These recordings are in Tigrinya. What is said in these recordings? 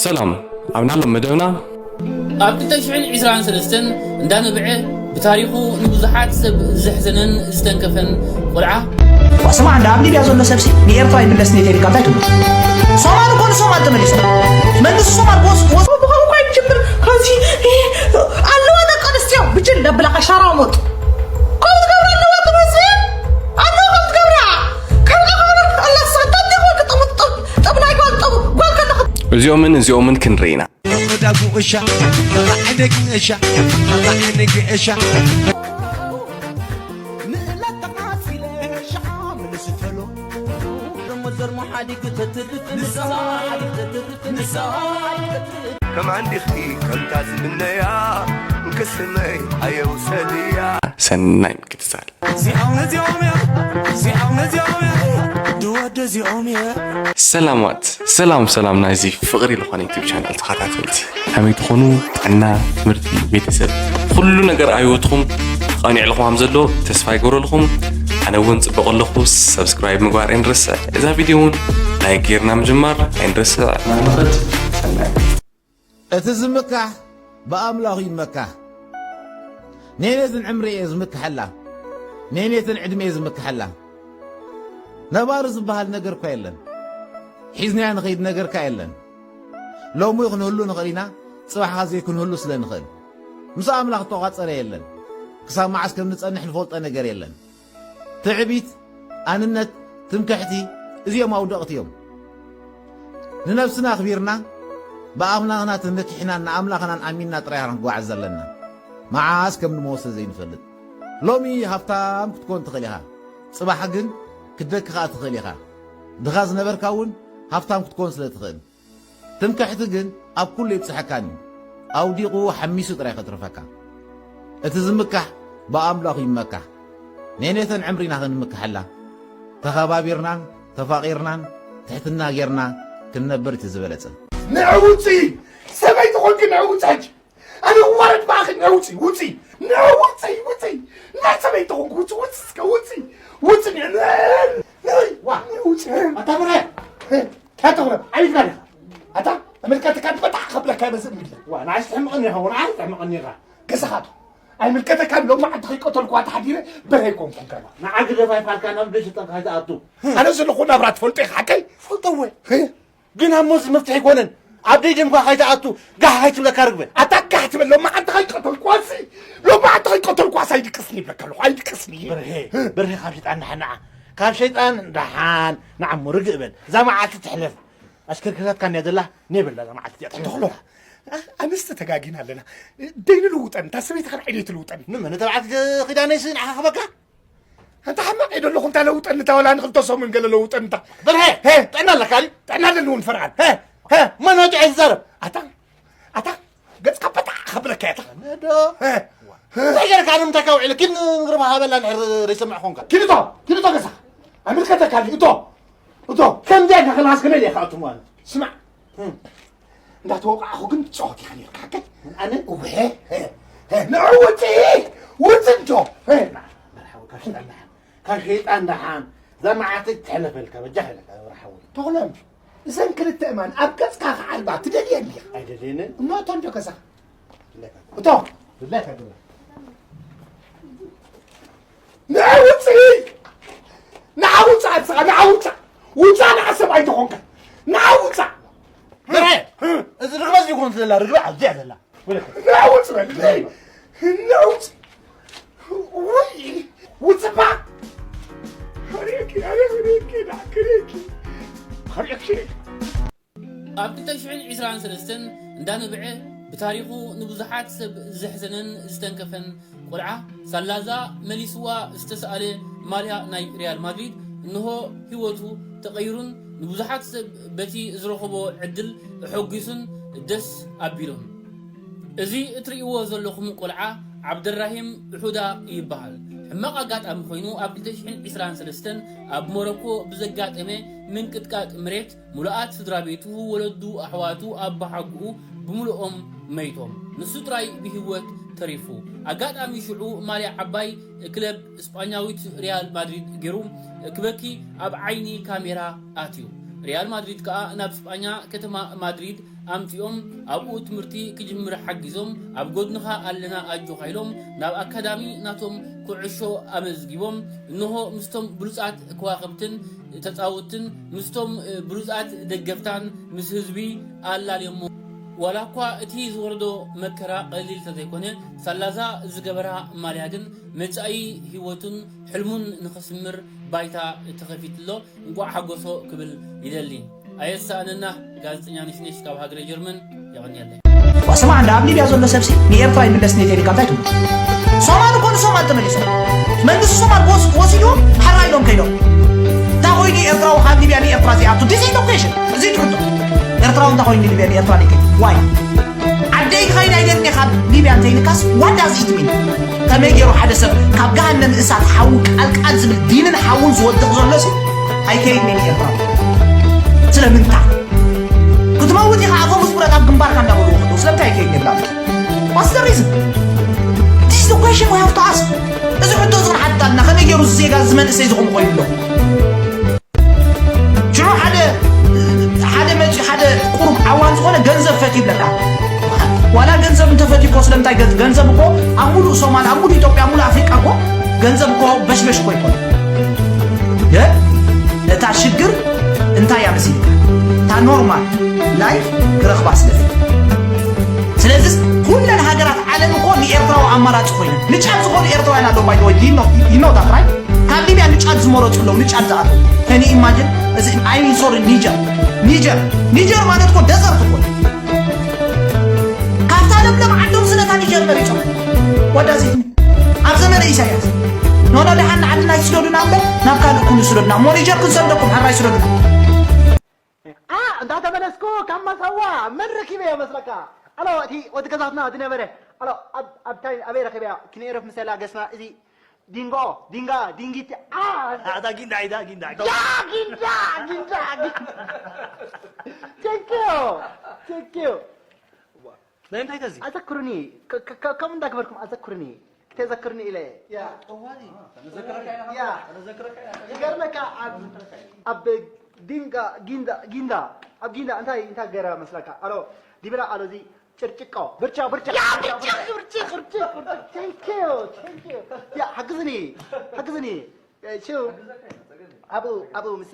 ሰላም፣ ኣብ ናሎም መደብና ኣብ ክልተ ሽሕን ዕስራን ሰለስተን እንዳነብዐ ብታሪኹ ንብዙሓት ሰብ ዘሕዘነን ዝተንከፈን ቆልዓ። ስማ፣ እንደ ኣብ ሊብያ ዘሎ ሰብሲ ንኤርትራ ይምለስ ኔቴሪካ እንታይ ትብሉ? ሶማል እኮ ንሶማል ተመሊሱ። መንግስቲ ሶማል ወስ-፣ ወስ-፣ ብኸምኡ እኳ ይጅምር። ከዚ ኣለዋ ደቂ ኣንስትዮ ብጅል ደብላኻ ሻራሙጥ። ከምኡ ትገብራ ኣለዋ፣ ትመስል ኣለዋ፣ ከምኡ ትገብራ። ከምኡ ትገብራ። ኣላ ሰጠት ይኹን ክጠቡ-፣ ጠብ-፣ ጠብ ናይ ጓል ጠቡ-፣ ጓል ከለኹ። እዚኦምን እዚኦምን ክንርኢ ኢና። ከማን ዲኽቲ ከምታ ዝምነያ እንክስመይ ኣየውሰድያ። ሰናይ ምክትታል። እዚኦም ነዚኦም እዮም፣ እዚኦም ነዚኦም እዮም፣ ድወደ እዚኦም እዮም። ሰላማት፣ ሰላም ሰላም ናይዚ ፍቕሪ ዝኾነ ዩቱብ ቻናል ተኸታተልቲ ከመይ ትኾኑ? ጥዕና፣ ትምህርቲ፣ ቤተሰብ፣ ኩሉ ነገር ኣብ ህይወትኹም ቐኒዕልኹም ከም ዘሎ ተስፋ ይገብረልኹም። ኣነ እውን ጽቡቕ ኣለኹ። ሰብስክራይብ ምግባር ኣይንረስዕ። እዛ ቪድዮ እውን ላይክ ጌርና ምጅማር ኣይንረስዕ። ንኽድ ሰናይ። እቲ ዝምካሕ ብኣምላኹ ይመካሕ። ኔኔትን ዕምሪ እየ ዝምክሐላ። ኔኔትን ዕድመ እየ ዝምክሐላ። ነባሪ ዝበሃል ነገር እኳ የለን። ሒዝናዮ ንኸይድ ነገር እኳ የለን። ሎሚ ክንህሉ ንኽእል ኢና፣ ጽባሕ ኸኣ ዘይክንህሉ ስለ ንኽእል። ምስ ኣምላኽ እተቋጸረ የለን። ክሳብ መዓስ ከም ንጸንሕ ንፈልጦ ነገር የለን። ትዕቢት፣ ኣንነት፣ ትምክሕቲ፣ እዚኦም ኣውደቕቲ እዮም። ንነብስና ኣኽቢርና፣ ብኣምላኽና ተመኪሕናን ንኣምላኽናን ኣሚንና ጥራይ ኢና ክንጓዓዝ ዘለና። መዓስ ከም ንመወሰ ዘይንፈልጥ። ሎሚ ሃብታም ክትኮን ትኽእል ኢኻ። ጽባሕ ግን ክደኪ ኸኣ ትኽእል ኢኻ። ድኻ ዝነበርካ እውን ሃብታም ክትኮን ስለ ትኽእል። ትምክሕቲ ግን ኣብ ኩሉ ይብጽሐካን እዩ። ኣውዲቑ ሓሚሱ ጥራይ ከትርፈካ። እቲ ዝምካሕ ብኣምላኹ ይመካሕ። ኔኔተን ዕምሪና ክንምክሐላ፣ ተኸባቢርናን ተፋቒርናን ትሕትና ጌርና ክንነብር እቲ ዝበለጸ። ንዑ ውጺ! ሰበይቲ ኾንኪ ንዑ ውጺ ሕጂ! ኣነ ዋረድ ብኣኺ ንዑ ውጺ! ውጺ! ንዑ ውጺ! ውጺ! ናይ ሰበይቲ ኾንኪ ውጺ! ውጺ እስከ ውጺ! ውጺ! ንዑ! ንዑ! ንዑ! ዋ! ንዑ ውጺ! ኣታ ብርሃን! ኣታ ብርሃን! ዓቢድካ ዲኻ? ኣታ ኣመልካትካ በጣዕ ከብለካ ይበዝእ ምግለ። ዋ! ንዓይስ ትሕምቕኒ ኢኻ፣ ንዓይስ ትሕምቕኒ ኢኻ። ገዛኻቱ! ኣይምልከተካን። ሎም መዓልቲ ከይቀተልኩዋ ተሓዲረ በርሀ ኣይኮንኩን ከማ። ንዓ ግደፍ ኣይፋልካ ናብ ደሽ ጠንካ ኣይትኣቱ። ኣነ ዘለኹ ናብራ ትፈልጦ ኢኻ ሓቀይ? ፈልጦ እወ። ግን ኣሞስ መፍትሒ ኣይኮነን። ኣብ ደይ ደምኳ ከይትኣቱ ጋሕ ከይትብለካ ርግበ። ኣታ ጋሕ ትበል። ሎም መዓልቲ ከይቀተልኩዋሲ፣ ሎም መዓልቲ ከይቀተልኩዋስ ኣይድቅስኒ ይብለካ ኣለኹ። ኣይድቅስኒ። በርሄ፣ በርሄ ካብ ሸይጣን ደሓን ንዓ። ካብ ሸይጣን ደሓን ንዓ እሞ ርግእ በል። እዛ መዓልቲ ትሕለፍ። ኣሽከርክርታትካ እንድያ ዘላ፣ ኔበላ እዛ መዓልቲ እዚኣ ትሕለፍ። ተኽሎ፣ ኣንስቲ ተጋጊና ኣለና። ደይ ንልውጠን፣ እታ ሰበይቲ ከርዓይ ደይ ትልውጠን። ንመን? ንተባዕት ኪዳነይሲ ንዓኻ ክበካ? ኣንታ ሓማቕ እየ ደለኹ፣ እንታ ለውጠኒ፣ እታ ወላ ንኽልተ ሰሙን ገለ ለውጠኒ፣ እንታ። በርሀ፣ ሄ። ጥዕና ኣለካ ድዩ? ጥዕና ኣለኒ እውን ፈርዓን። ሄ፣ ሄ። መን ወዲዑ ዝዛረብ? ኣታ፣ ኣታ፣ ገጽካ በጣዕ ከብለካ እያ፣ እታ። ነዶ። ሄ። እንታይ ገይርካ ንምንታይ ካብ ውዒለ? ኪድ ንግርማ ሃበላ እንድሕር ዘይሰምዕ ኾንካ። ኪድ እቶ፣ ኪድ እቶ ገዛ። ኣምልከተካ ድዩ? እቶ፣ እቶ። ከምዚኣ ኢልካ ከለኻስ ከመይ ኢለ እየ ክኣቱ ማለት? ስማዕ። እም። እንዳተወቃዕኹ ግን ትጻወት ኢኻ ነርካ፣ ሓቀይ? ኣነ? እወ፣ ሄ፣ ሄ፣ ሄ፣ ንዑ ውጺ፣ ውጺ እንዶ። ሄ። መርሓባ፣ ካብ ሸይጣን ደሓን፣ ካብ ሸይጣን ደሓን። እዛ መዓልቲ ትሕለፈልካ፣ በጃኻ ኢለካ፣ መርሓባ። ተኽሎም፣ እዘን ክልተ እማን ኣብ ገጽካ ክዓልባ ትደልየን ዲኻ? ኣይደልየንን። እሞ እቶ እንዶ ገዛኻ። እቶ። ንዓ ውፅእ! ንዓ ውፃእ! ንስኻ ንዓ ውፃእ! ውፃእ! ንዓ ሰብኣይ ተኾንካ ንዓ ውፃእ! በርሀ! እዚ ርግበ እዚ ይኹን ዘላ ርግበ ኣብዚኣ ዘላ። ንዓ ውፅእ በል! ንዓ ውፅእ! ውይ! ውፅእ እባ! ኣሬኪ! ኣሬኪ! ኣሬኪ! ኣሬኪ! ኣብ ክልተ ሽሕን ዕስራን ሰለስተን እንዳነብዐ ብታሪኹ ንብዙሓት ሰብ ዘሕዘነን ዝተንከፈን ቆልዓ ሳላዛ መሊስዋ ዝተሰኣለ ማልያ ናይ ሪያል ማድሪድ እንሆ ህይወቱ ተቐይሩን ንብዙሓት ሰብ በቲ ዝረኸቦ ዕድል ተሐጒሱን ደስ ኣቢሉን። እዚ እትርእይዎ ዘለኹም ቆልዓ ዓብደራሂም ሑዳ ይበሃል። ሕማቕ ኣጋጣሚ ኮይኑ ኣብ ክልተ ሽሕን ዕስራን ሰለስተን ኣብ ሞሮኮ ብዘጋጠመ ምንቅጥቃጥ መሬት ምሉኣት ስድራ ቤቱ፣ ወለዱ፣ ኣሕዋቱ፣ ኣባሓጉኡ ብምሉኦም መይቶም። ንሱ ጥራይ ብህይወት ተሪፉ። ኣጋጣሚ ሽዑ ማልያ ዓባይ ክለብ ስጳኛዊት ሪያል ማድሪድ ገይሩ ክበኪ ኣብ ዓይኒ ካሜራ ኣትዩ። ሪያል ማድሪድ ከኣ ናብ ስጳኛ ከተማ ማድሪድ ኣምጺኦም ኣብኡ ትምህርቲ ክጅምር ሓጊዞም፣ ኣብ ጎድንኻ ኣለና ኣጆኻ ኢሎም ናብ ኣካዳሚ ናቶም ኩዕሾ ኣመዝጊቦም፣ እንሆ ምስቶም ብሉጻት ከዋኽብትን ተጻወትትን ምስቶም ብሉጻት ደገፍታን ምስ ህዝቢ ኣላልዮሞ። ዋላ እኳ እቲ ዝወረዶ መከራ ቀሊል እንተዘይኮነ፣ ሳላዛ ዝገበራ ማልያ ግን መጻኢ ህይወቱን ሕልሙን ንኸስምር ባይታ ተኸፊትሎ። እንቋዕ ሓጎሶ ክብል ይደሊ። ኣየሳእነና። ጋዜጠኛ ንሽነሽ ካብ ሃገረ ጀርመን። የቐንየለይ። ዋስማ እንዳ ኣብ ሊብያ ዘሎ ሰብሲ ንኤርትራ ይምለስ ነይ ቴሌካ እንታይ ትብሉ? ሶማል እኮ ንሶማል ተመሊሱ። መንግስቲ ሶማል ወስ- ወሲድዎም ሓራ ኢሎም ከይዶም። እንታይ ኮይኑ ኤርትራዊ ካብ ሊብያ ንኤርትራ ዘይኣቱ? This is the question። እዚ ትርቶ። ኤርትራዊ እንታይ ኮይኑ ሊብያ ንኤርትራ ዘይከይድ? Why? ዓደይ ክኸይድ ኣይደልን እየ ካብ ሊብያ እንተይልካስ what does it mean? ከመይ ገይሩ ሓደ ሰብ ካብ ገሃነም እሳት ሓዊ ቃልቃል ዝብል ዲንን ሓውን ዝወድቕ ዘሎ ሲ ኣይከይድን እየ ንኤርትራ ስለምንታይ ክትመውት ኢኻ ኣፈሙዝ ብረት ኣብ ግንባርካ እንዳበሉ ወቅዶ ስለምንታይ ኣይከይድን ይብላ What's the reason? This is the question we have to ask። እዚ ሕቶ እዚ ክንሓትት ኣለና ከመይ ገይሩ እዚ ዜጋ እዚ መንእሰይ ዝኾኑ ኮይኑ ኣሎ ሽዑ ሓደ ሓደ መፂኡ ሓደ ቁሩብ ዓዋን ዝኾነ ገንዘብ ፈትዩ ይብለካ ዋላ ገንዘብ እንተፈትዩ እኮ ስለምንታይ ገንዘብ እኮ ኣብ ሙሉእ ሶማል ኣብ ሙሉእ ኢትዮጵያ ኣብ ሙሉእ ኣፍሪቃ እኮ ገንዘብ እኮ በሽበሽ እኮ ይኮን ግን እታ ሽግር እንታይ እያ መሲልካ እታ ኖርማል ላይፍ ክረኽባ ስለዚ ስለዚ ኩለን ሃገራት ዓለም እኮ ንኤርትራዊ ኣማራፂ ኮይነን ንጫት ዝኾኑ ኤርትራውያን ኣለዉ ባይወይ ይኖ ዳት ራይት ካብ ሊብያ ንጫት ዝመረፁ ኣለዉ ንጫት ዝኣተዉ ከኒ ኢማጅን እዚ ኣይሚን ሶሪ ኒጀር ኒጀር ኒጀር ማለት እኮ ደዘርት እኮ ካብታ ለምለም ዓዶም ስለታ ኒጀር መሪፆም ወዳዚት ኣብ ዘመነ ኢሳያስ ኖኖ ደሓን ንዓድና ይስደዱና እምበር ናብ ካልእ ኩሉ ይስደዱና እሞ ኒጀር ክንሰደኩም ሓራ ይስደዱና ኣ እንዳተመለስኩ ካብ ማሳዋ መን ረኪበዮ መስለካ ኣሎ እቲ ወዲ ገዛትና ዝነበረ ኣሎ ኣብታይ ኣበይ ረኪበያ ክነኤረፍ ምሰላ ገስና እዚ ዲንጎ ዲንጋ ዲንጊቲ ኣታ ጊንዳ ኢዳ ጊንዳ ያ ጊንዳ ጊንዳ ጊንዳ Thank you Thank you ናይ እንታይ ተዚ ኣዘክሩኒ ከም እንዳግበርኩም ኣዘክሩኒ ክተዘክርኒ ኢለ ያ እዋኒ ያ ይገርመካ ኣብ ጊንዳ ጊንዳ ጊንዳ ኣብ ጊንዳ እንታይ እንታይ ገራ መስለካ ኣሎ ዲብራ ኣሎ እዚ ጭርጭቆ ብርቻ ብርቻ ያ ብርቻ ብርቻ ብርቻ ብርቻ thank you thank you ያ ሓግዝኒ ሓግዝኒ ሽው ኣቡ ኣቡ ምስ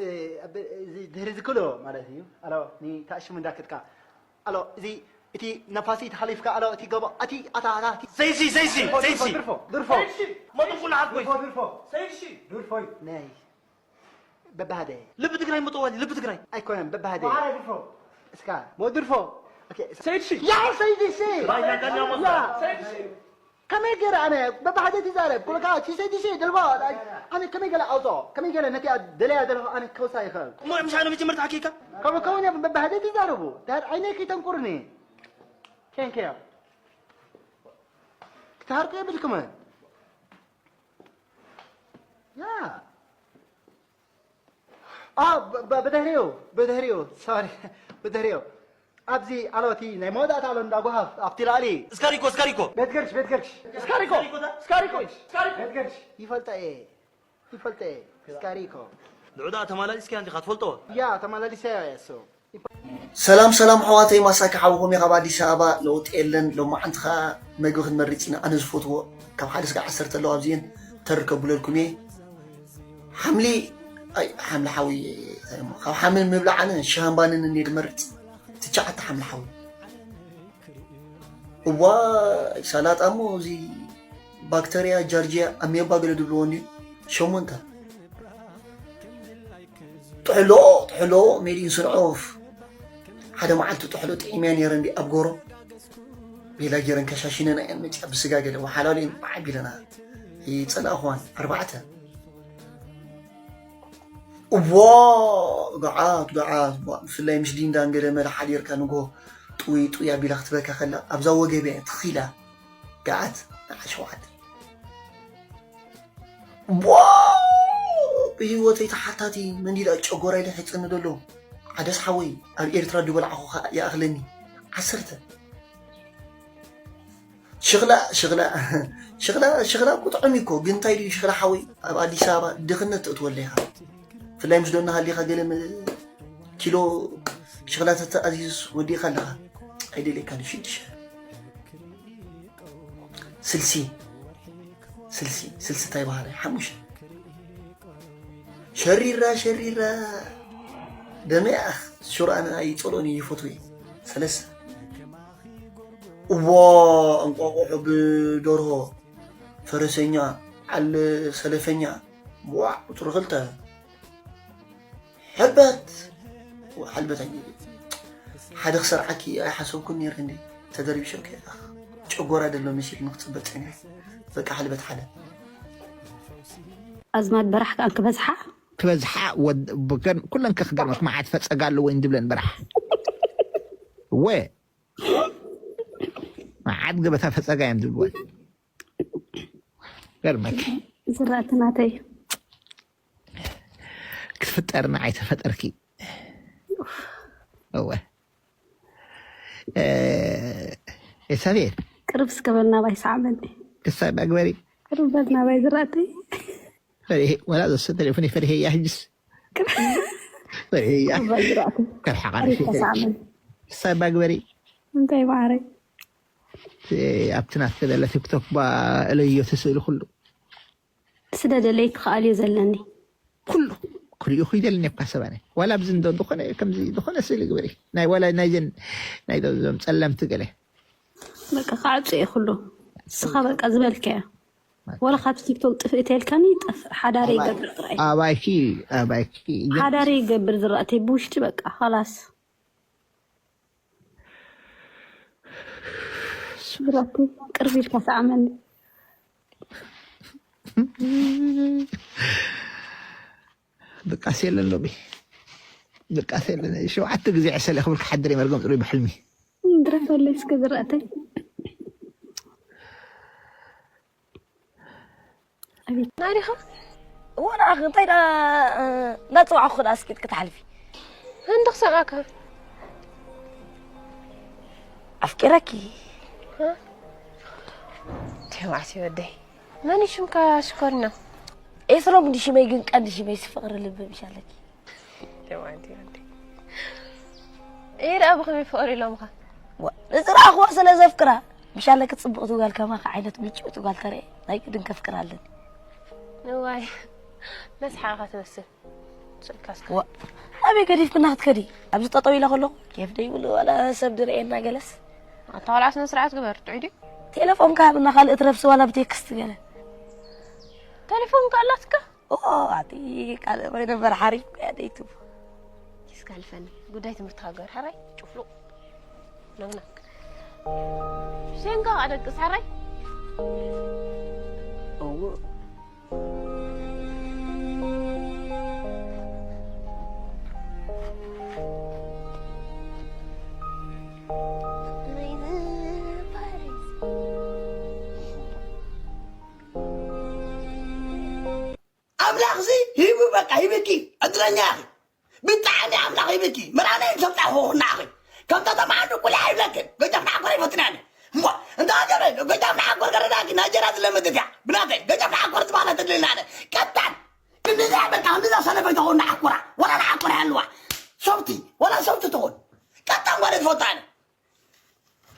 ድህሪ ዝክሎ ማለት እዩ ኣሎ ኒ ታሽሙ እንዳክትካ ኣሎ እዚ እቲ ነፋሲት ሓሊፍካ ኣሎ እቲ ገቦ እቲ ኣታ ኣታ እቲ ዘይሲ ዘይሲ ዘይሲ ድርፎ ድርፎ መጥቁ ለዓት ወይ ድርፎ ድርፎ ዘይሲ ድርፎ ናይ በባህደ ልብ ትግራይ መጠዋሊ ልብ ትግራይ ኣይኮነን በባህደ ድርፎ እስካ ሞ ድርፎ ሰይድ ሺ ያ ሰይድ ሺ ያ ሰይድ ሺ ከመይ ገይረ ኣነ በባሕደት ይዛረብ ኩልካ ቲሰይ ቲሰይ ደልባ ኣነ ከመይ ገለ ኣውፅኦ ከመይ ገለ ነቲ ደለያ ደለኹ ኣነ ከውሳ ይኽእል እሞ ምሽ ኣነ መጀመርታ ሓኪካ ከምኡ ከውን እዮም በባሕደት ይዛረቡ ዳር ዓይነይ ከይተንቁርኒ ቴንክዮ ክትሃርቁ የብልኩምን ያ ብድሕሪኡ ብድሕሪኡ ሶሪ ብድሕሪኡ ኣብዚ ኣሎ እቲ ናይ መወዳእታ ኣሎ እንዳ ጓሃፍ ኣብቲ ላዕሊ እስካሪኮ እስካሪኮ ቤት ገርሽ ቤት ገርሽ እስካሪኮ እስካሪኮ ቤት ገርሽ ይፈልጦ እየ ይፈልጦ እየ እስካሪኮ ንዑዳ ተማላሊስካ እንዲኻ ትፈልጦ ያ ተማላሊሰ እየ እሱ ሰላም ሰላም ኣሕዋተይ ማሳኪ ሓውኹም እየ ካብ ኣዲስ ኣበባ ለውጢ የለን ሎማዓንቲ ከዓ መግቢ ክንመርፅ ኢና ኣነ ዝፈትዎ ካብ ሓደ ስጋ ዓሰርተ ኣለዋ ኣብዚአን ተር ከብለልኩም እየ ሓምሊ ኣይ ሓምሊ ሓዊ እንታይ እሞ ካብ ሓምሊ ምብላዕ ኣነ ሽሃምባንን እንየ ድመርፅ ትሽዓተ ሓምሊ ሓዊ እዋይ ሰላጣ እሞ እዚ ባክተርያ ጃርጂያ ኣሜባ ገለ ድብልዎ እንድዩ ሸሞንተ ጥሕሎ ጥሕሎ ሜድ ኢን ስንዖፍ ሓደ መዓልቲ ጥሕሎ ጥዒመያ ነይረ እንዲ ኣብ ጎሮ ቤላ ገይረን ከሻሽነና እየን መፅያ ብስጋ ገለ ወሓላሉ እየን በዓቢለና ይፀላእኽዋን ኣርባዕተ እዋ ገዓት ገዓት ብፍላይ ምስ ሊንዳ ገለ መለ ሓዲርካ ንጎ ጥውይ ጥውይ ኣቢላ ክትበካ ከላ ኣብዛ ወገብያ ትኺላ ገዓት ንዓ ሸውዓተ ብህይወተይ ተሓታቲ መንዲዳ ጨጎራይ ልሕፅኒ ዘሎ ዓደስ ሓወይ ኣብ ኤርትራ ድበልዓኹ ከዓ ይኣኽለኒ ዓሰርተ ሽኽላ ሽኽላ ሽኽላ ሽኽላ እኮ ጥዑም እኮ ግን እንታይ ድዩ ሽኽላ ሓወይ ኣብ ኣዲስ ኣበባ ድኽነት ተእትወለ ኢኻ ብፍላይ ምስ ዶና ሃሊኻ ገለ ኪሎ ሸኽላ ተተኣዚዙስ ወዲእካ ኣለኻ። ኣይደልየካን እዩ። ሽዱሽተ ስልሲ፣ ስልሲ፣ ስልሲ እንታይ በሃለ? ሓሙሽተ ሸሪራ፣ ሸሪራ ደመያኽ ሽሮ ኣነ ኣይጸልኦን እየ፣ ይፈትዎ እየ። ሰለስተ እዎ እንቋቑሖ ብደርሆ ፈረሰኛ ዓል ሰለፈኛ ዋዕ ቁጽሪ ክልተ። ሕልበት፣ ሕልበት ኣይ-፣ ሓደ ክሰርዓኪ ኣይሓሰብኩን ነይረ እንዴ? ተደርቢሸኪ፣ ኣኽ፣ ጨጎራ ደሎ መሲሉ ንክጽበ ጸኒሑ። በቃ ሕልበት ሓደ። ኣዝማድ በራሕ ከኣ ክበዝሓ። ክበዝሓ ወድ-፣ ብገን-፣ ኩለን ከ ክገርመክ መዓት ፈጸጋ ኣለወን ዝብለን በራሕ። ወ-፣ መዓት ገበታ ፈጸጋ እዮም ዝብልወን። ገርመክ። ዝራእቲ ናተይ። ክትፍጠርና ኣይተፈጠርኪ። እወ። እ፣ ኤልሳቤጥ። ቅርብ እስከ በል ናባይ ሰዓበኒ። ክሳብ ኣግበሪ። ቅርብ በል ናባይ ዝራእተይ። ፈሪሄ፣ ወላ ዘሰ ቴሌፎን ፈሪሄ እያ ሕጅስ። ፈሪሄ እያ። ቅርብ በል ዝራእተይ። ከርሓቓ ቅርብ ርሽተይ። ተሰዓበኒ። ክሳብ ኣግበሪ። እንታይ ማዕረይ? እ፣ ኣብቲ ናትከ ዘለ ቲክቶክ ባ እለዮ እቲ ስእሊ ኩሉ። ስደደለይ ትኸኣልዮ ዘለኒ። ኩሉ ክሪኡ ይደልኒ እኳ ሰባነ። ዋላ ኣብዚ እንዶ ዝኾነ ከምዚ ዝኾነ ስእሊ ግበሪ። ናይ ዋላ ናይዘን ናይ ዞም ጸለምቲ ገለ። በቃ ክዓጹ እየ ኩሉ። ንስኻ በቃ ዝበልካዮ። ወላ ካብ ቲክቶክ ጥፍእ ተልካኒ ይጠፍእ። ሓዳሪ ኣባይ-፣ ይገብር ጥራይ። ኣባይኪ፣ ኣባይኪ። ሓዳሪ ይገብር ዝራእተይ ብውሽጢ በቃ ኸላስ። ስድራኩ ቅርብ ኢልካ ሰዓመኒ። ድቃስ የለን ሎሚ። ድቃስ የለን። ሸውዓተ ግዜ ዕሰለ ክብል ክሓድር እየ መርገም ጽሩይ ብሕልሚ። ድረፈለይ እስከ ዝራእተይ። ኣቤት። ናዲኻ? እዎ፣ ንዓኺ እንታይ ደኣ፣ እ፣ እንዳጸዋዕኹ ደኣ እስኪ ክትሓልፊ? ህንዲ ክሰምዓካ። ኣፍቂረኪ። እ? ተባዕሲ ወደይ። መን እዩ ሽምካ ሽኮሪና? ኤፍረም እንዲ ሽመይ ግን ቀንዲ ሽመይ ሲ ፍቕሪ ልቢ ምሽ ኣለኪ። ተባዕሲ ወደይ። እየ ደኣ ብኸመይ ፍቕሪ ኢሎምኻ? ዋ፣ ንዝረኣኽዎ ስለ ዘፍቅራ። ምሻለ ክትጽብቕ ትጓል ከማኻ ዓይነት ምጭውቲ ጓል ተረየ ናይ ግድን ከፍቅር ኣለኒ። እዋይ፣ መስሓቕኻ ትመስል። ስልካ እስከ። ዋ፣ ኣበይ ገዲፍክና ክትከዲ? ኣብዚ ጠጠው ኢለ ከለኹ ኬፍ ደይብሉ ዋላ ሰብ ድርእየና ገለስ። ኣታ ቆልዓ ስነ ስርዓት ግበር፣ ጥዑይ ድዩ? ቴሌፎንካ ሃብና፣ ካልእ ትረፍሲ ዋላ ብቴክስት ገለ። ቴሌፎንካ ኣላትካ? ኦ፣ ኣቲ ካልእ ወይ ነበር ሓሪፍ እያ ደይቱ። ኪስካ ኣልፈኒ። ጉዳይ ትምህርትኻ ግበር፣ ሓራይ ጭፍሉቕ። ነብና። ሴንጋ ኣደቅስ፣ ሓራይ። እዎ። ኣምላኽሲ ሂቡ፣ በቃ ሂብኪ፣ ዕድለኛ ኢኺ። ብጣዕሚ ኣምላኽ ሂብኪ። ምራነይ ሰብታ ኹኹና ኢኺ። ከምታ ተማዓዱ ቁልሕ ኣይብለክን። ገጃፍ ንዓኮር ኣይፈትን ኣነ። እሞ፣ እንተ ሃገረ፣ ገጃፍ ንዓኮር ገረዳኪ፣ ናጀራ ዝለመደት እያ። ብናተይ፣ ገጃፍ ንዓኮር ዝበሃላ ተድልየና ኣነ። ቀጣን፣ ክንዲዛ በቃ፣ ክንዲዛ ሰለፈይ ትኸውን ንዓኮራ። ወላ ንዓኮራ ይሃልዋ። ሰብቲ፣ ወላ ሰብቲ ትኹን። ቀጣን ጓል ትፈቱ ኣነ።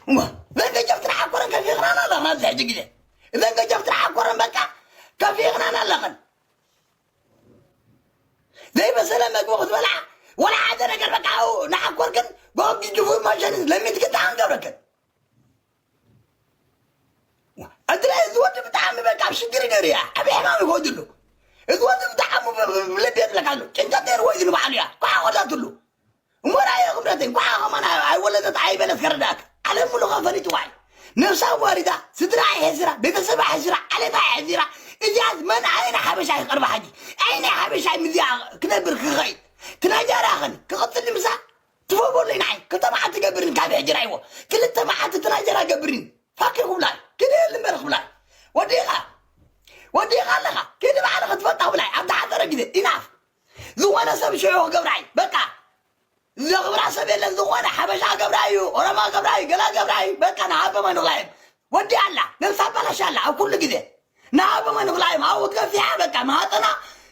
እሞ፣ እዘን ገጀፍቲ ንዓኮረን ከፊኽናና ኣለኽን ኣብዚ ሕጂ ግዜ። እዘን ገጀፍቲ ንዓኮረን በቃ ከፊኽናና ኣለኽን። ዘይበሰለ መግቢ ክትበልዓ፣ ወላ ሓደ ነገር በቃ ኣብኡ ንዓኮርክን ጎጊ ድፉ መሸኒ ለሚንትክን ደኣ ክንገብረክን። እትለ እዚ ወዲ ብጣዕሚ በቃ ኣብ ሽግር እዩ ነይሩ እያ። ዓብዪ ሕማም እዩ ከወድሉ። እዚ ወዲ ብጣዕሚ ብ-፣ ብ-፣ ብለድ የድለካ ኣሎ። ጭንቀት ነይርዎ እዩ ንባዕሉ እያ። ኳዓ ወዳትሉ። እሞ ራእየ ክብረተይ፣ ኳዓ ከማን ኣይ-፣ ኣይወለደት ኣይበለት ከረዳእካ። ዓለም ሙሉኻ ፈሊጥዋ እዩ። ነብሳ ኣዋሪዳ፣ ስድራ ኣይ ሕሲራ፣ ቤተሰብ ኣይ ሕሲራ፣ ዓሌት ኣይ ሕሲራ። እዚኣስ መን ኣይነ ሓበሻ ይቐርባ ሕጂ? ኣይነ ሓበሻ ምዚኣ ክነብር ክኸይድ? ትናጃራኽን ክቕጽል ንምሳ? ትፈቦለይ ንዓይ፣ ክልተ መዓልቲ ገብርን ካብ ሕጂ ራይዎ። ክልተ መዓልቲ ትናጀራ ገብርን። ፋኪ ክብላል፣ ክድእል እምበር ክብላል። ወዲኻ፣ ወዲኻ ኣለኻ። ኪዲ ባዕልኻ ትፈልጣ ብላይ፣ ኣብ ዝሓጸረ ግዜ፣ ኢናፍ። ዝኾነ ሰብ ሽዑ ክገብራ እዩ፣ በቃ። ዘኽብራ ሰብ የለን፣ ዝኾነ ሓበሻ ገብራ እዩ፣ ኦሮማ ገብራ እዩ፣ ገላ ገብራ እዩ፣ በቃ፣ ንሃበማ ንኽላይም። ወዲ ኣላ፣ ነብሳ ኣባላሽ ኣላ፣ ኣብ ኩሉ ግዜ። ንሃበማ ንኽላይም፣ ኣብኡ ትገፊሓ፣ በቃ፣ ማህፀና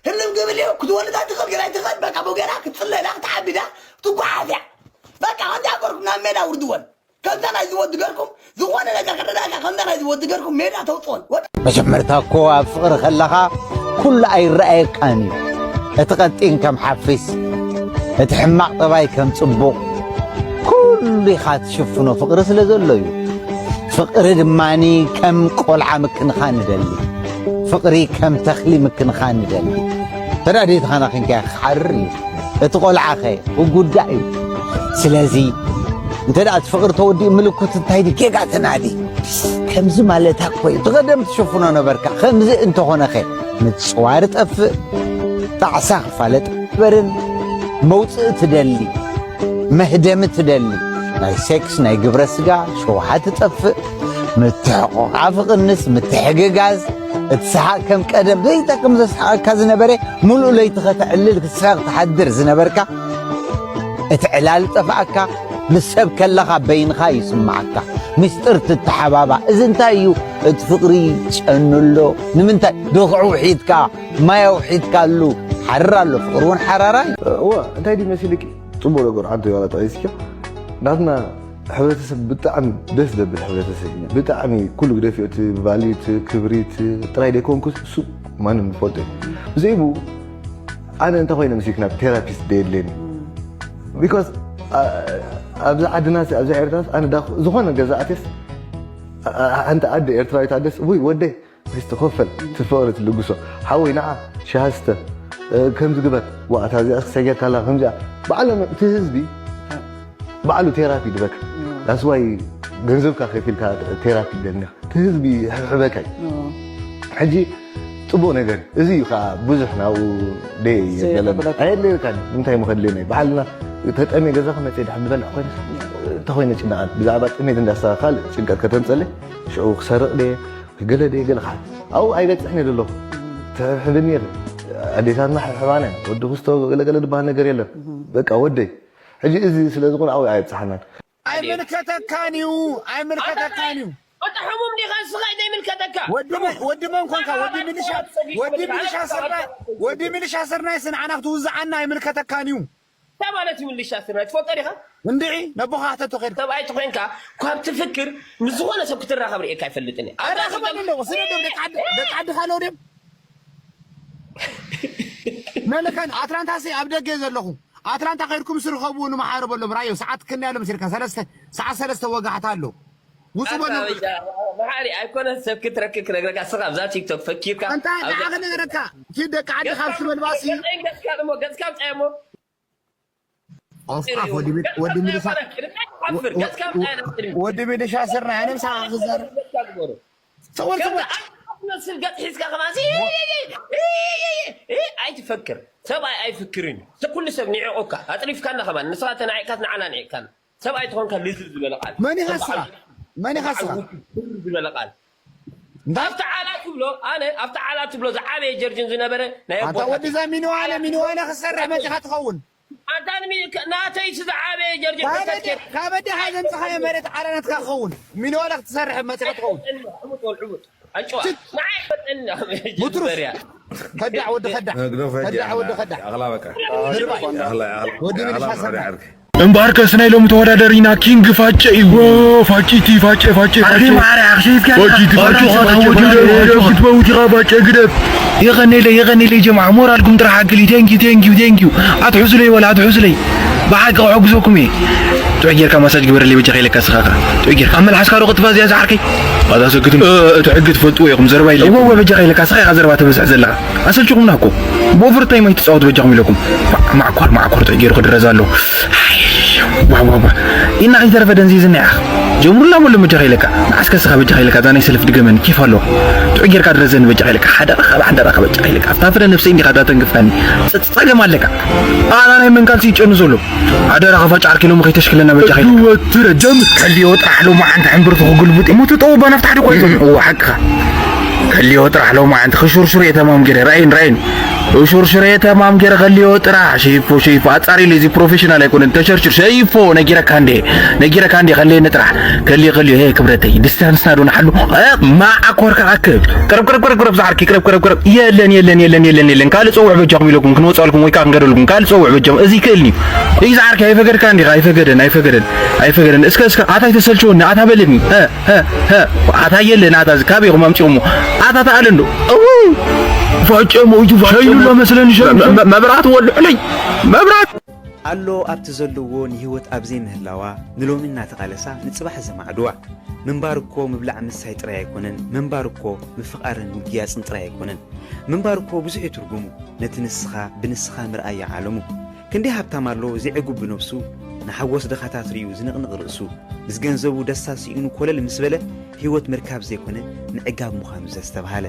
ህልም ክብል እዩ፣ ክትወልድ ኣይትኽእል፣ ገላ ኣይትኽእል፣ በቃ፣ ብጌራ ክትፅለላ፣ ክትዓብዳ፣ ትጓሓፍ እያ። በቃ ከምዚኣ ገርኩም ናብ ሜዳ ውርድወን። ከምዛ ናይዚ ወዲ ገርኩም ዝኾነ ነገር ከረዳእካ ከምዛ ናይዚ ወዲ ገርኩም ሜዳ ተውፅኦን። ወዲ መጀመርታ እኮ ኣብ ፍቕሪ ከለኻ ኩሉ ኣይረኣየካን እዩ። እቲ ቀጢን ከም ሓፊስ፣ እቲ ሕማቕ ጠባይ ከም ጽቡቕ፣ ኩሉ ኢኻ ትሽፍኖ ፍቕሪ ስለ ዘሎ እዩ። ፍቕሪ ድማኒ ከም ቆልዓ ምክንኻን ንደሊ። ፍቕሪ ከም ተኽሊ ምክንኻን ንደሊ። ተዳዲትኻና ክንከያ ክሓርር እዩ። እቲ ቆልዓኸ ክጉዳእ እዩ። ስለዚ እንተ ደኣ እቲ ፍቕሪ ተወዲኡ ምልክቱ እንታይ ድዩ? ጌጋ ተናዲ። ከምዚ ማለታ እኮ እዩ። ብቐደም ትሽፍኖ ነበርካ። ከምዚ እንተኾነኸ ምጽዋር ጠፍእ፣ ጣዕሳ ክፋለጥ በርን መውጽኢ ትደሊ፣ መህደሚ ትደሊ፣ ናይ ሴክስ ናይ ግብረ ስጋ ሸውሃ ትጠፍእ፣ ምትሕቑቓፍ ይቕንስ፣ ምትሕግጋዝ፣ እቲ ሰሓቕ ከም ቀደም ዘይጠቅም ዘስሓቐካ ዝነበረ ምሉእ ለይቲ ከተዕልል ክትስሕቕ ትሓድር ዝነበርካ እቲ ዕላል ጠፍኣካ፣ ምስ ሰብ ከለኻ በይንኻ ይስምዓካ፣ ምስጢር ትተሓባባ። እዚ እንታይ እዩ? እቲ ፍቕሪ ጨኑ ኣሎ። ንምንታይ? ድኽዑ ውሒጥካ፣ ማይ ኣውሒጥካሉ። ሓርር ኣሎ፣ ፍቕሪ እውን ሓራራ እዩ። እዋ እንታይ ድዩ መሲልኪ? ጽቡቕ ነገር ሓንቲ ዋላ ጠቒስኪ። ናትና ሕብረተሰብ ብጣዕሚ ደስ ዘብል ሕብረተሰብ ኢና። ብጣዕሚ ኩሉ ግደፊ፣ እቲ ቫልዩ፣ እቲ ክብሪ፣ እቲ ጥራይ ደይኮንኩስ እሱ ማንም ዝፈልጦ እዩ። ብዘይቡ ኣነ እንተ ኮይነ ምስልኪ ናብ ቴራፒስት ደየድልየኒ። ቢኮዝ ኣብዚ ዓድና ኣብዚ ኤርትራስ ኣነ ዳ ዝኾነ ገዛ ኣትየስ ሓንቲ ኣደ ኤርትራዊት ኣደስ ውይ ወደይ እስቲ ኮፈል እቲ ፍቕሪ ትልግሶ ሓወይ ንዓ ሻሃ ስተ ከምዚ ግበር ዋእታ እዚኣ ሰጊርካ ኣላ ከምዚኣ ባዕሎም እቲ ህዝቢ ባዕሉ ቴራፒ ድበካ ዳስዋይ ገንዘብካ ከፊልካ ቴራፒ ደልኒኻ እቲ ህዝቢ ሕብሕበካ እዩ ሕጂ ጽቡቕ ነገር እዚ እዩ ከዓ ብዙሕ ናብኡ ደይ የበለና ኣየድልየካ እንታይ ምኸድልየና ባዕልና ተጠምየ ገዛኻ መፅእ ድሓር ዝበልዕ ኮይነ እንተኮይነ ጭንቃት ብዛዕባ ጥሜት እንዳስኻ ካልእ ጭንቀት ከተምፀለይ ሽዑ ክሰርቕ ደየ ገለ ደየ ገለ ከዓ ኣብኡ ኣይበፅሕን እየ ዘለኹ ትሕብሕብኒ የለን ኣዴታትና ሕብሕባና ወዲ ክስቶ ገለገለ ዝበሃል ነገር የለን በቃ ወደይ ሕጂ እዚ ስለ ዝኾነ ኣብኡ ኣየብፅሓናን ኣይምልከተካን እዩ ኣይምልከተካን እዩ ወዲ ሕሙም ዲኻ ንስኻ እዩ ዘይምልከተካ ወዲ መን ወዲ መን ኮንካ ወዲ ሚሊሻ ወዲ ሚሊሻ ስርናይ ወዲ ሚሊሻ ስርናይ ስንዓና ክትውዝዓና ኣይምልከተካን እዩ እንታይ ማለት እዩ ምልሻ ስርናይ ትፈልጦ ዲኻ እንድዒ ነቦኻ ክሕተቶ ከድካ ሰብኣይ ተኾይንካ ካብ ትፍክር ምስ ዝኾነ ሰብ ክትራኸብ ርእየካ ኣይፈልጥን እየ ኣራኽበኒ ኣለዎ ስለ ደም ደቂ ዓዲ ደቂ ዓድኻ ኣለዉ ድም መለካን ኣትላንታ ሲ ኣብ ደገ ዘለኹ ኣትላንታ ከድኩም ስርኸቡ ንምሓረበሎም ራዮ ሰዓት ክንያ ሎም ሲርካ ሰለስተ ሰዓት ሰለስተ ወጋሕታ ኣሎ ውፁ በሉ መሓሪ ኣይኮነ ሰብ ክትረክብ ክነግረካ ስኻ ኣብዛ ቲክቶክ ፈኪርካ እንታይ ንዓኸ ነገረካ ኪድ ደቂ ዓዲ ካብ ስበልባሲ ገፅካ እሞ ገፅካ ምፃየሞ ኦፍቃፍ ወዲ ሚሊሻ ገፅካ ምፃየና ወዲ ሚሊሻ ስርና ኣነ ምሳኻ ክዛረብ ትመስል ገፅ ሒዝካ ከማን ኣይትፈክር ሰብኣይ ኣይፍክርን ኩሉ ሰብ ንዕቑካ ኣፅሪፍካና ከማን ንስኻ ተናዒቕካት ንዓና ንዒቕካና ሰብኣይ ትኾንካ ልዝብ ዝበለ ቃል መን ኢኻ ስኻ መን ኢኻ ስኻ ዝበለ ቃል ኣብቲ ዓላ ትብሎ ኣነ ኣብቲ ዓላ ትብሎ ዝዓበየ ጀርጅን ዝነበረ ናይ ኣታ ወዲ እዛ ሚኒዋነ ሚኒዋነ ክሰርሕ መፂኻ ትኸውን ኣንታ ናተይ ዝዓበየ ጀርጅን ካበዲ ሓዘምፅኻዮ መሬት ዓላ ናትካ ክኸውን ሚኒዋነ ክትሰርሕ መፂኻ ትኸውን ዕሙጥ ወልዕሙጥ ኣጭዋ ንዓይ ፈጠና ሙትሩፍ ከዳዕ ወዲ ከዳዕ ከዳዕ ወዲ ከዳዕ ኣኽላ በቃ ድርባይ ኣኽላ ኣኽላ ወዲ ሚሊሻ ኣኽላ ሰናይ ዓርኪ እምበኣርከስ ናይ ሎሚ ተወዳደሪና ኪንግ ፋጨ እዩ ፋጭቲ ፋጨ ፋጨ ፋጨ ፋጭቲ ፋጨ ግደፍ የቐኔለይ የቐኔለይ ጀምዓ ሞራልኩም ጥራሕ ኣክል እዩ ቴንኪዩ ቴንኪዩ ቴንኪዩ ኣትሕዙለይ ወላ ኣትሕዙለይ ብሓቂ ክሕግዘኩም እየ ጥዑይ ጌርካ ማሳጅ ግበረለይ በጃኻ ኢለካ ስኻኻ ጥዑይ ጌርካ ኣብ መልሓስካ ዶ ቅጥፋ እዚኣ ዝዓርከይ ኣታ ሰክትም እቲ ሕጊ ትፈልጥዎ ኢኹም ዘረባ ኢለ እወ በጃኻ ኢለካ ስኻ ኢኻ ዘረባ ተበዝሕ ዘለኻ ኣሰልችኹምና እኮ ብኦቨርታይም ኣይትፃወቱ በጃኹም ኢለኩም ማዕኳር ማዕኮር ጥዑይ ገይሩ ክድረዝ ኣሎ ዋዋዋ ኢና ከይተረፈ ደንዚዝና ኢኻ ጀምሩላ መሎ መጃኻ ኢለካ ንዓስከ ስኻ በጃኻ ኢለካ እዛ ናይ ሰልፍ ድገመኒ ኬፍ ኣለዋ ጥዑይ ጌርካ ድረዘኒ በጃኻ ኢለካ ሓደራኻ ብሓደራኻ በጃኻ ኢለካ ኣብታ ፍረ ነብሰይ እንዲኻ እዛ ተንግፍካኒ ጸገም ኣለካ ኣና ናይ መንካልሲ ይጨኑ ዘሎ ኣደራ ኸፋጭ ዓርኪ ሎሚ ከይተሽክለና በጃኻ ኢለካ ወትረ ጀምር ከልዮ ጥራሕ ሎማዓንቲ ሕምብርቱ ክግልብጥ እሞ ትጠወባ ናብቲ ሓደ ቆይቶ እዎ ሓቅኻ ከልዮ ጥራሕ ሎማዓንቲ ክሹርሹር እየ ተማም ገይረ ራእይን ራእይን ሹርሽሬ ተማም ገይረ ከልዮ ጥራሕ። ሸይፎ፣ ሸይፎ፣ ኣጻሪሉ፣ እዚ ፕሮፌሽናል ኣይኮነን። ተሸርሽር፣ ሸይፎ፣ ነጊረካ እንዴ፣ ነጊረካ እንዴ፣ ከልየኒ ጥራሕ። ከልዮ፣ ከልዮ፣ ሄ ክብረተይ፣ ዲስታንስና ዶ ንሓሉ? እ፣ ማዓኮርካ ኣክብ። ቅረብ፣ ቅረብ፣ ቅረብ፣ ቅረብ፣ ዝዓርኪ፣ ቅረብ፣ ቅረብ፣ ቅረብ። የለን፣ የለን፣ የለን፣ የለን፣ የለን። ካልእ ጸውዕ በጃኹም ኢለኩም ክንወጻልኩም ወይ ከኣ ክንገደልኩም። ካልእ ጸውዕ በጃኹም። እዚ ክእልኒ። እዚ ዝዓርኪ፣ ኣይፈገድካ እንዲኻ፣ ኣይፈገደን፣ ኣይፈገደን፣ ኣይፈገደን። እስከ፣ እስከ፣ ኣታ ኣይተሰልችወኒ፣ ኣታ በልኒ። እ፣ እ፣ እ፣ ኣታ የለን፣ ኣታ እዚ ካበይ ኢኹም ኣምጺኹሞ? ኣታ ተኣለ እንዶ። እው! ፋጨሞ፣ እዩ ፋጨሞ። ሸይሉ መስለኒ፣ ሸይሉ። መ-፣ መ-፣ መብራት ወልዑለይ፣ መብራት! ኣሎ ኣብቲ ዘለዎ ንህይወት ኣብ ዘይምህላዋ፣ ንሎሚ እናተቓለሳ ንጽባሕ ዘማዕድዋ። ምንባር እኮ ምብላዕ ምስታይ ጥራይ ኣይኮነን፣ ምንባር እኮ ምፍቓርን ምግያጽን ጥራይ ኣይኮነን። ምንባር እኮ ብዙሕ እዩ ትርጉሙ፣ ነቲ ንስኻ ብንስኻ ምርኣይ እዩ ዓለሙ። ክንደይ ሃብታም ኣሎ ዘይዕጉብ ብነብሱ፣ ንሓጎስ ድኻታት ርእዩ ዝንቕንቕ ርእሱ። ምስ ገንዘቡ ደስታ ስኢኑ ኮለል ምስ በለ፣ ህይወት ምርካብ ዘይኮነ ምዕጋብ ምዃኑ ዘስተብሃለ።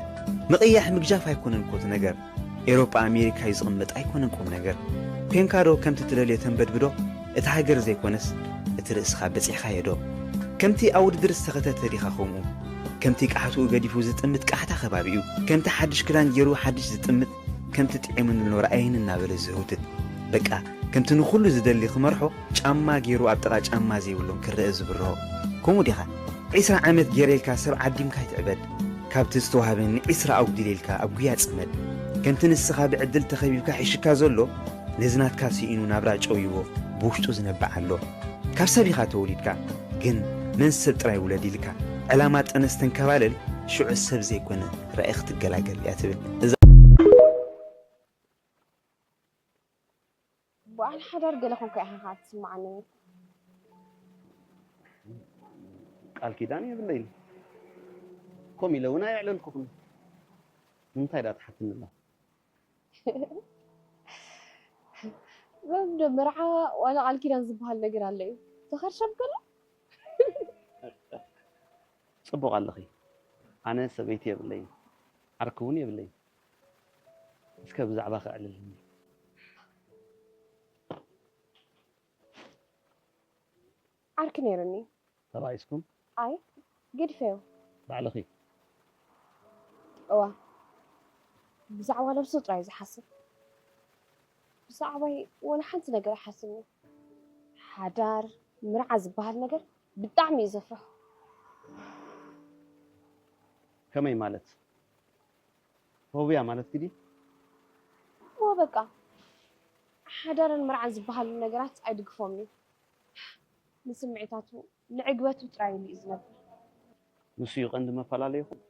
ምቕያሕ ምግጃፍ ኣይኮነን እኮ እቲ ነገር። ኤውሮጳ ኣሜሪካ እዩ ዝቕመጥ ኣይኮነን ቁም ነገር። ኮንካ ዶ ከምቲ ትደልዮ ተንበድብዶ? እቲ ሃገር ዘይኮነስ እቲ ርእስኻ በጺሕካዮ ዶ? ከምቲ ኣብ ውድድር ዝተኸተተ ዲኻ ከምኡ? ከምቲ ቃሕትኡ ገዲፉ ዝጥምት ቃሕታ ከባቢኡ? ከምቲ ሓድሽ ክዳን ገይሩ ሓድሽ ዝጥምት? ከምቲ ጥዒሙኒ ኣሎ ረኣየኒ እናበለ ዝህውትት? በቃ ከምቲ ንኹሉ ዝደሊ ክመርሖ ጫማ ገይሩ ኣብ ጥቓ ጫማ ዘይብሎም ክረአ ዝብርሆ? ከምኡ ዲኻ? ዒስራ ዓመት ገይረ ኢልካ ሰብ ዓዲምካ ኣይትዕበድ። ካብቲ ዝተዋህበኒ ዒስራ ኣጉዲለ ኢልካ ኣብ ጉያ ጽመድ። ከምቲ ንስኻ ብዕድል ተኸቢብካ ሒሽካ ዘሎ፣ ነዚ ናትካ ስኢኑ ናብራ ጨውይዎ ብውሽጡ ዝነብዕ ኣሎ። ካብ ሰብ ኢኻ ተወሊድካ፣ ግን መን ሰብ ጥራይ ውለድ ኢልካ ዕላማ ጠነስ ተንከባለል፣ ሽዑ ሰብ ዘይኮነ ራኢ ክትገላገል እያ ትብል። እዛ በዓል ሓዳር ገለ ኮንካ ኢኻ ኸኣ ትስምዓኒ። ቃል ኪዳን የብለይን። ከምኡ ኢለ እውን ኣየዕለልኩኹን። ንምንታይ ደኣ ትሓትኒ ኣለኻ? በምዶ መርዓ ዋላ ቃል ኪዳን ዝበሃል ነገር ኣሎ እዩ? ተኸርሸም ከሎ? ጽቡቕ ኣለኺ። ኣነ ሰበይቲ የብለይን። ዓርኪ እውን የብለይን። እስከ ብዛዕባኺ ኣዕልልኒ። ዓርኪ ነይሩኒ። ተባኢስኩም? ኣይ፣ ገዲፈዮ። ባዕልኺ? እዋ፣ ብዛዕባ ነብሱ ጥራይ እዩ ዝሓስብ። ብዛዕባይ ወላ ሓንቲ ነገር ኣይሓስብን እዩ። ሓዳር፣ ምርዓ ዝበሃል ነገር ብጣዕሚ እዩ ዘፍርሖ። ከመይ ማለት? ፎብያ ማለትኪ ድዩ? እወ፣ በቃ ሓዳርን ምርዓን ዝበሃሉ ነገራት ኣይድግፎምን እዩ። ንስምዒታቱ፣ ንዕግበቱ ጥራይ ኢሉ እዩ ዝነብር። ንሱ እዩ ቀንዲ መፈላለዪኹም?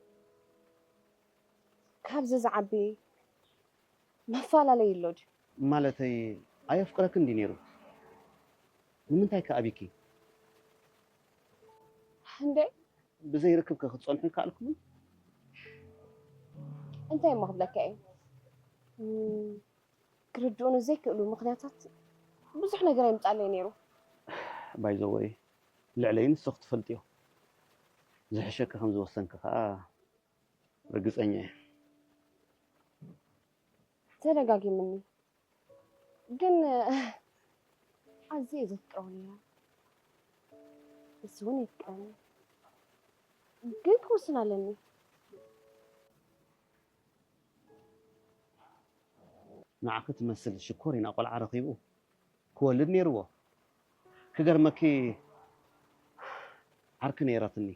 ካብዚ ዝዓቢ መፈላለዪ ኣሎ ድዩ? ማለተይ፣ ኣየፍቅረክን ድዩ ነይሩ? ንምንታይ ከ ኣቢኪ? እንዴ? ብዘይ ርክብከ ክትጸንሑ ይከኣልኩምን? እንታይ እሞ ክብለካ እየ? እም፣ ክርድኡኒ ዘይክእሉ ምኽንያታት ብዙሕ ነገር የምጻለይ ነይሩ። ባይ ዘ ወይ፣ ልዕለይ ንስኺ ትፈልጥዮ። ዝሕሸኪ ከም ዝወሰንኪ ከኣ ርግጸኛ እየ። ተደጋጊምኒ። ግን ኣዝየ ዘፍቅሮ ነይረ። ንሱ እውን የፍቅረኒ። ግን ክውስን ኣለኒ። ንዓኺ ትመስል ሽኮሪና ቆልዓ ረኺቡ ክወልድ ነይርዎ። ክገርመኪ ዓርኪ ነይራትኒ።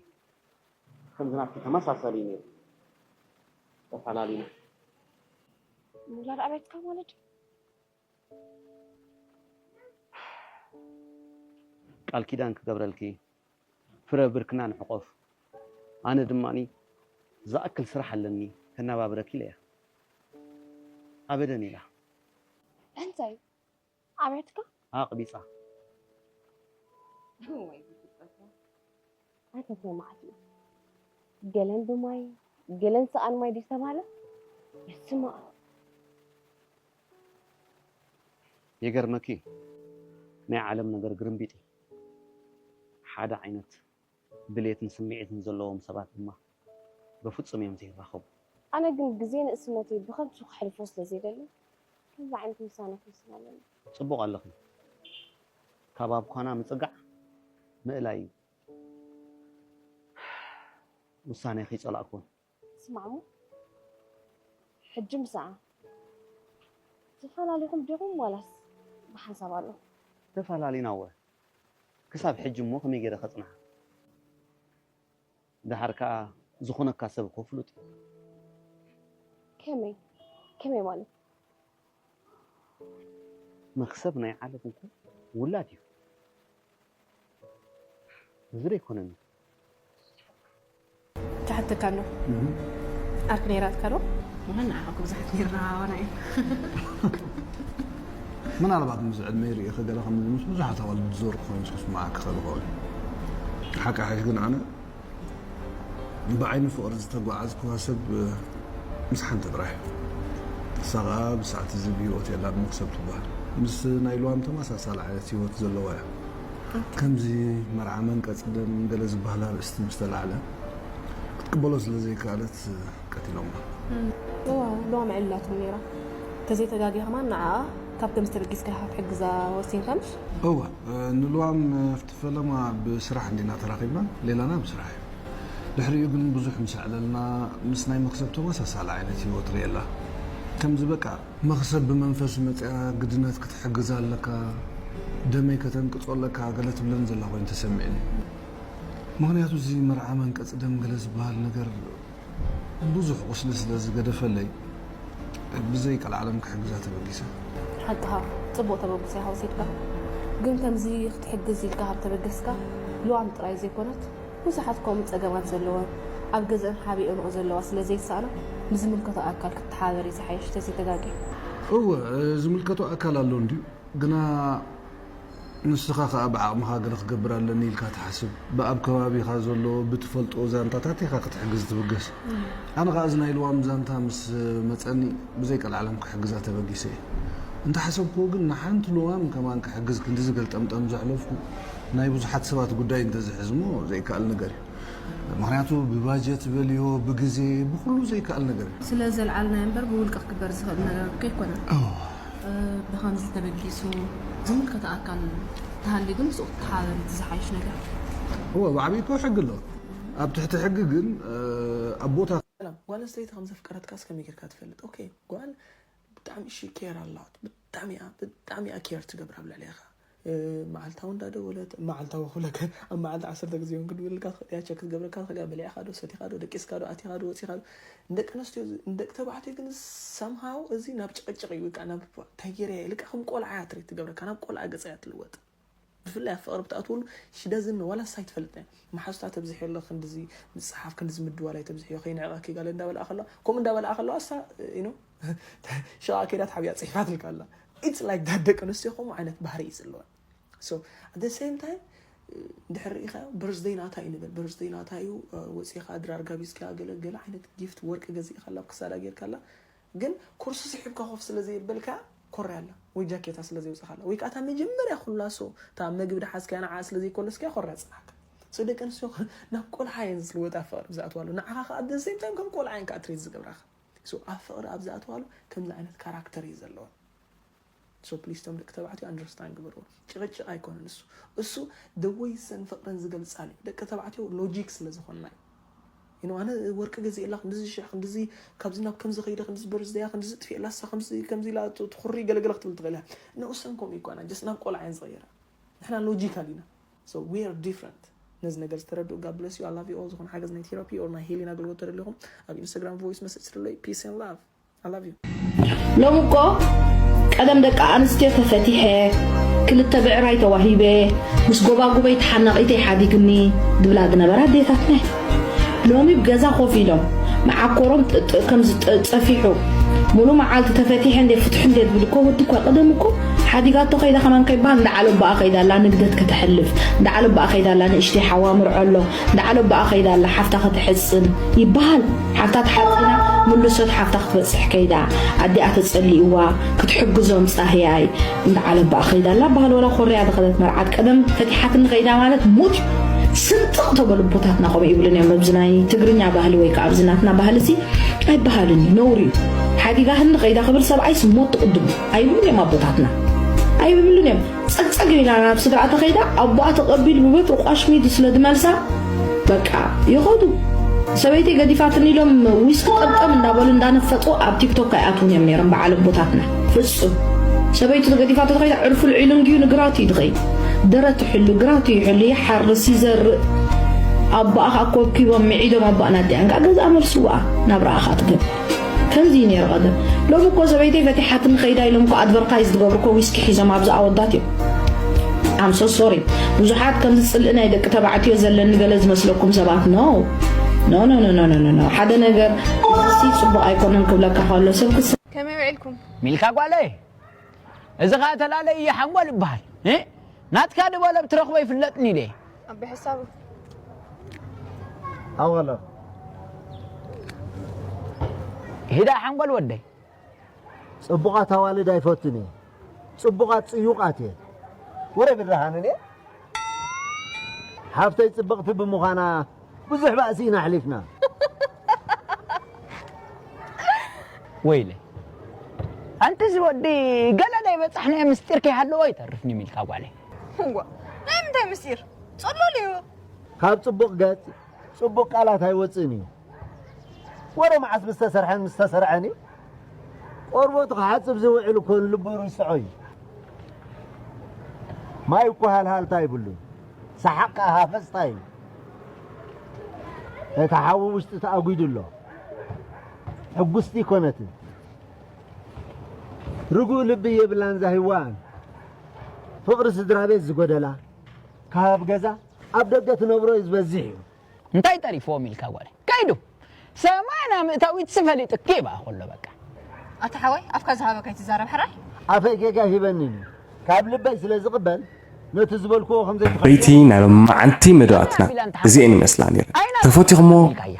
ከምዚ ናትኪ ተመሳሳሊ እዩ ነይሩ። ተፈላሊና። ምውላድ ኣብያትካ ማለት እዩ? ቃል ኪዳን ክገብረልኪ፣ ፍረ ብርክና ንሕቆፍ። ኣነ ድማኒ ዝኣክል ስራሕ ኣለኒ ከናባብረኪ ኢለያ። ኣበደን ኢላ። እንታይ? ኣብያትካ? ኣቕቢጻ። እዋይ፣ ብፍጥረታ። ኣንተ እንታይ መዓት እዩ? ገለን ብማይ፣ ገለን ሰኣን ማይ ድዩ ዝተባህለ? በስመ ኣብ። ይገርመኪ፣ ናይ ዓለም ነገር ግርምቢጥ እዩ። ሓደ ዓይነት ድሌትን ስምዒትን ዘለዎም ሰባት ድማ በፍጹም እዮም ዘይራኸቡ። ኣነ ግን ግዜ ንእስነተይ ብኸንቱ ከሕልፎ ስለ ዘይደሊ፣ ከምዚ ዓይነት ውሳነ ክውስን ኣለኒ። ጽቡቕ ኣለኺ። ካብ ኣብ ኳና ምጽጋዕ ምእላይ እዩ። ውሳኔኺ ኣይጸላእኩዎን። ስማዕ እሞ፣ ሕጂ ምስኣ ተፈላለኹም ዲኹም ዋላስ ብሓንሳብ ኣሎ? ተፈላለና እወ። ክሳብ ሕጂ እሞ ከመይ ገይረ ከጽንሓ? ደሓር ከኣ ዝኾነካ ሰብ እኮ ፍሉጥ እዩ። ከመይ? ከመይ ማለት? መኽሰብ ናይ ዓለም እኮ ውላድ እዩ። እዚ ዶ ኣይኮነን? ክሓተካ ኣሎ። ዓርኪ ነይራትካ ዶ? ምዃን ንዓኻ እኮ ብዙሓት ነይርና ኣባና እዩ። ምናልባት ምስ ዕድመይ ርእየ ገለ ከም ምስ ብዙሓት ኣዋልድ ዝዞርኩ ኮይኑ ክስምዓካ ክኽእል ይኸውን። ሓቂ ሓቂ ግን ኣነ ብዓይኒ ፍቕሪ ዝተጓዓዝኩዋ ሰብ ምስ ሓንቲ ጥራሕ እያ። ንሳ ኸኣ ብሰዓት እዚ ብህይወት የላን፣ መክሰብ ትበሃል። ምስ ናይ ልዋም ተመሳሳሊ ዓይነት ህይወት ዘለዋ እያ። ከምዚ መርዓ መንቀጽ ደም ገለ ዝበሃል ኣርእስቲ ምስ ተላዕለ ክትቅበሎ ስለ ዘይከኣለት ቀቲሎማ። እዋ፣ ልዋም ዕላትኩም ነይራ። ተዘይተጋጊ ከማን ንዓኣ ካብ ከምዚ ተበጊስካ ኢኻ ክትሕግዛ ወሲንካ ምሽ? እወ፣ ንልዋም ኣብቲ ፈለማ ብስራሕ እንዲና ተራኺብና፣ ሌላና ብስራሕ እዩ። ድሕሪኡ ግን ብዙሕ ምስ ኣዕለልና፣ ምስ ናይ መኽሰብ ተመሳሳሊ ዓይነት ህይወት ርእየላ። ከምዚ በቃ መኽሰብ ብመንፈስ መጽያ ግድነት ክትሕግዛ ኣለካ፣ ደመይ ከተንቅጾ ኣለካ ገለ ትብለኒ ዘላ ኮይኑ ተሰሚዕኒ። ምኽንያቱ እዚ መርዓ መንቀጽ ደም ገለ ዝበሃል ነገር ብዙሕ ቁስሊ ስለ ዝገደፈለይ ብዘይ ቀልዓለም ክሕግዛ ተበጊሰ። ሓቅኻ ጽቡቕ ተበግሶ ኢኻ ወሲድካ። ግን ከምዚ ክትሕግዝ ኢልካ ካብ ተበገስካ ልዋም ጥራይ ዘይኮነት ብዙሓት ከምኡ ጸገማት ዘለወን ኣብ ገዝአን ሓቢኤንኦ ዘለዋ ስለ ዘይሰኣና ምስ ዝምልከቶ ኣካል ክትተሓባበር እዩ ዝሓይሽ ተዘይተጋግየ። እወ ዝምልከቶ ኣካል ኣሎ እንድዩ ግና ንስኻ ኸኣ ብዓቕምኻ ገለ ክገብር ኣለኒ ኢልካ ትሓስብ። ብኣብ ከባቢኻ ዘሎ ብትፈልጦ ዛንታታት ኢኻ ክትሕግዝ ትብገስ። ኣነ ኸኣ እዚ ናይ ልዋም ዛንታ ምስ መጸኒ ብዘይ ቀልዓለም ክሕግዛ ተበጊሰ እየ። እንተሓሰብክዎ ግን ንሓንቲ ልዋም ከማን ክሕግዝ ክንድዚ ገልጠምጠም ዘሕለፍኩ ናይ ብዙሓት ሰባት ጉዳይ እንተዝሕዝሞ ዘይከኣል ነገር እዩ። ምኽንያቱ ብባጀት በልዮ ብግዜ ብኹሉ ዘይከኣል ነገር እዩ። ስለ ዘልዓልናዮ እምበር ብውልቂ ክግበር ዝኽእል ነገር እኮ ኣይኮነን። ብኸምዚ ተበጊሱ ዝምልከቶ ኣካል ተሃልዩ ግን ምስኡ ክትሓባበር እቲ ዝሓይሽ ነገር። እወ ብዓብዪ እኮ ሕጊ ኣሎ። ኣብ ትሕቲ ሕጊ ግን ኣብ ቦታ ሰላም ጓል ኣንስተይቲ ከም ዘፍቀረትካስ ከመይ ጌርካ ትፈልጥ? ኦኬ ጓል ብጣዕሚ እሺ ኬር ኣለዋ ብጣዕሚ እያ ብጣዕሚ እያ ኬር ትገብር ኣብ ልዕሌኻ መዓልታዊ እንዳደወለት መዓልታዊ ክብለካ ኣብ መዓልቲ ዓሰርተ ግዜ እውን ክድውልልካ ትኽእል እያ ቸክ ክትገብረካ ትኽእል እያ በሊዕካ ዶ ሰቲኻ ዶ ደቂስካ ዶ ኣቲኻ ዶ ወፂኻ ዶ ንደቂ ኣንስትዮ ንደቂ ተባዕትዮ ግን ሰምሃው እዚ ናብ ጭቕጭቕ እዩ ወይ ከዓ ናብ እንታይ ገይረ እያ ኢልካ ከም ቆልዓ እያ ትሪት ትገብረካ ናብ ቆልዓ ገፃ እያ ትልወጥ ብፍላይ ኣብ ፍቕሪ ብትኣትወሉ ሽደዝን ዋላ ሳይ ትፈልጥ እያ መሓዙታ ተብዝሕ ኣሎ ክንድዚ ምፅሓፍ ክንድዚ ምድዋላይ ተብዝሕ እዮ ከይንዕቐኪ ጋለ እንዳበልኣ ከለዋ ከምኡ እንዳበልኣ ከለዋ እሳ ኢኖ ሽቓ ከይዳ ተሓቢኣ ፅሒፋትልካ ኣላ it's like that ደቂ ኣንስትዮ ከምኡ ዓይነት ባህሪ እዩ ዘለወን so at the same time እንድሕር ርኢኻዮ በርዝደይ ናታ እዩ ንበል በርዝደይ ናታ እዩ ወፂኻ ድራር ጋቢዝካ ገለ ገለ ዓይነት ጊፍት ወርቂ ገዚእካላ ኣብ ክሳዳ ጌርካላ ግን ኮርሱ ስሒብካ ኮፍ ስለ ዘየበልካ ኮርያ ኣላ ወይ ጃኬታ ስለ ዘውፅኻላ ወይ ከዓ እታ መጀመርያ ኩላሶ እታ መግቢ ድሓዝካያ ንዓ ስለ ዘይኮለስካያ ኮርያ ፅናሕካ so ደቂ ኣንስትዮ ናብ ቆልዓ እየን ዝልወጣ ፍቅሪ ብዝኣትዋሉ ንዓኻ ከዓ at the same time ከም ቆልዓ እየን ከዓ ትሪት ዝገብራኻ so ኣብ ፍቅሪ ኣብ ዝኣትዋሉ ከምዚ ዓይነት ካራክተር እዩ ዘለወን so please ቶም ደቂ ተባዕትዮ understand ግበርዎ ጭቅጭቅ ኣይኮነን እሱ እሱ the way ሰን ፍቅረን ዝገልፃሉ እዩ ደቂ ተባዕትዮ logic ስለ ዝኾንና እዩ you know ኣነ ወርቂ ገዚእላ ክንድዚ ሽሕ ክንድዚ ካብዚ ናብ ከምዚ ከይደ ክንድዚ በርዝደያ ክንድዚ ጥፊእላ እሳ ከምዚ ከምዚ ኢላ ትኹሪ ገለገለ ክትብል ትኽእል እያ ንኡሰን ከምኡ ይኮና just ናብ ቆልዓ እየን ዝቕይራ ንሕና logical ኢና so we are different ነዚ ነገር ዝተረድኡ God bless you I love you all ዝኾነ ሓገዝ ናይ therapy or ናይ healing ኣገልግሎት ተደሊኹም ኣብ Instagram voice message ትደለዩ peace and love I love you ሎም እኮ ቀደም ደቂ ኣንስትዮ ተፈቲሐ ክልተ ብዕራይ ተዋሂበ ምስ ጎባጉበይ ተሓናቒተይ ሓዲግኒ ዝብላ ዝነበራ ኣዴታትና ሎሚ ብገዛ ኮፍ ኢሎም መዓኮሮም ጥጥእ ከም ዝጸፊሑ ሙሉ መዓልቲ ተፈቲሐ እንዴ ፍትሑ እንዴ ዝብል እኮ ወዲ እኳ ቀደም እኮ ሓዲጋቶ ከይዳ ከማን ከይበሃል እንዳ ዓለባኣ ከይዳ ኣላ ንግደት ከተሕልፍ እንዳ ዓለባኣ ከይዳ ኣላ ንእሽተይ ሓዋ ምርዖ ኣሎ እንዳ ዓለባኣ ከይዳ ኣላ ሓፍታ ከተሕጽን ይበሃል ሓፍታ ተሓጺና ምልሶት ሓፍታ ክትበጽሕ ከይዳ ኣዲኣ ተጸሊእዋ ክትሕግዞም ጻህያይ እንዳ ዓለባኣ ከይዳ ኣላ በሃል ወላ ኮርያ ዝኸደት መርዓት ቀደም ፈቲሓትኒ ከይዳ ማለት ሙት እዩ ስንጥቕ ተበሉ ኣቦታትና ከምኡ ይብሉን እዮም ኣብዚ ናይ ትግርኛ ባህሊ ወይ ከዓ ኣብዚ ናትና ባህሊ እዚ ኣይበሃልን እዩ ነውሪ እዩ ሓዲጋ ህንዲ ከይዳ ክብል ሰብኣይስ ሞት ትቕድሙ ኣይብሉን እዮም ኣቦታትና ኣይብሉን እዮም ጸግጸግ ኢላ ናብ ስድራ ተኸይዳ ኣቦኣ ተቐቢሉ ብበትሩ ቋሽሚዱ ስለ ዝመልሳ በቃ ይኸዱ ሰበይቲ ገዲፋትኒ ኢሎም ዊስኪ ጠብጠብ እንዳበሉ እንዳነፈጡ ኣብ ቲክቶክ ኣይኣትውን እዮም ነይሮም በዓል ኣቦታትና። ፍጹም ሰበይቱ ገዲፋቶ ተኸይዳ ዕርፉ ልዒሉ እንድዩ ንግራቱ እዩ ድኸይ ደረት ይሕሉ ግራቱ ይሕሉ ይሓርስ ይዘርእ። ኣባኣ ከኣ ኮብኪቦም ምዒዶም ኣባእና ኣዲኣን ከኣ ገዛ መልስዋ ናብራኣ ከኣ ትገብ። ከምዚ እዩ ነይሩ ቀደም። ሎሚ እኮ ሰበይተይ ፈቲሓትኒ ከይዳ ኢሎም እኮ ኣድቨርታይዝ ዝገብሩ እኮ ዊስኪ ሒዞም ኣብዚ ኣወዳት እዮም። I'm so sorry። ብዙሓት ከምዚ ጽልኢ ናይ ደቂ ተባዕትዮ ዘለኒ ገለ ዝመስለኩም ሰባት፣ no no no no no no no ሓደ ነገር እዚ ጽቡቕ ኣይኮነን ክብለካ ከሎ ሰብ ክስ ከመይ ውዒልኩም? ሚልካ ጓለይ፣ እዚ ኸዓ ተላለየ ሓንጎል ይበሃል። እ? ናትካ ድበሎ ብትረኽቦ ይፍለጥኒ ኢለ። ኣቢ ሕሳቡ። ኣወሎ ሂዳ ሓንጎል ወደይ። ጽቡቓት ኣዋልድ ኣይፈቱን እየ። ጽቡቓት ጽዩቓት እየ። ወረ ብርሃን እየ። ሓፍተይ ጽብቕቲ ብምዃና ብዙሕ ባእሲ ኢና ኣሕሊፍና። ወይለ ኣንቲ እዚ ወዲ ገለ ናይ በጻሕናዮ ምስጢር ከይሃለዎ ይተርፍ ንሚልካ ጓለይ። እዋ ናይ ምንታይ ምስጢር? ጽሉል እዩ። ካብ ጽቡቕ ገጽ ጽቡቕ ቃላት ኣይወጽእን እዩ። ወረ መዓስ ምስ ተሰርሐን ምስ ተሰርዐን እዩ። ቆርበቱ ክሓጽብ ዝውዕል እኮ ንልቡ ርስዖ እዩ። ማይ እኮ ሃልሃልታ ይብሉን ሰሓቕ ከኣ ሃፈጽታ እዩ። እቲ ሓዊ ውሽጢ ተኣጒዱ ኣሎ። ሕጉስቲ ይኮነትን። ርጉእ ልቢ የብላን ዛሂዋን። ፍቕሪ ስድራ ቤት ዝጎደላ ካብ ገዛ ኣብ ደገ ትነብሮ እዩ ዝበዝሕ እዩ። እንታይ ጠሪፍዎም ኢልካ ጓለይ ከይዱ ሰማንያ ምእታዊት ስፈሊጥኪ ይብኣ ከሎ በቃ። ኣታ ሓወይ ኣፍካ ዝሃበካ ኣይትዛረብ ሕራይ። ኣፈይ ጌጋ ኣይህበንን እዩ። ካብ ልበይ ስለ ዝቕበል ነቲ ዝበልክዎ ከም ዘይትፈልጥዎ። በይቲ ናይ ሎማዓንቲ መደባትና እዚኤን ይመስላ ነይረን። ተፈቲኹሞ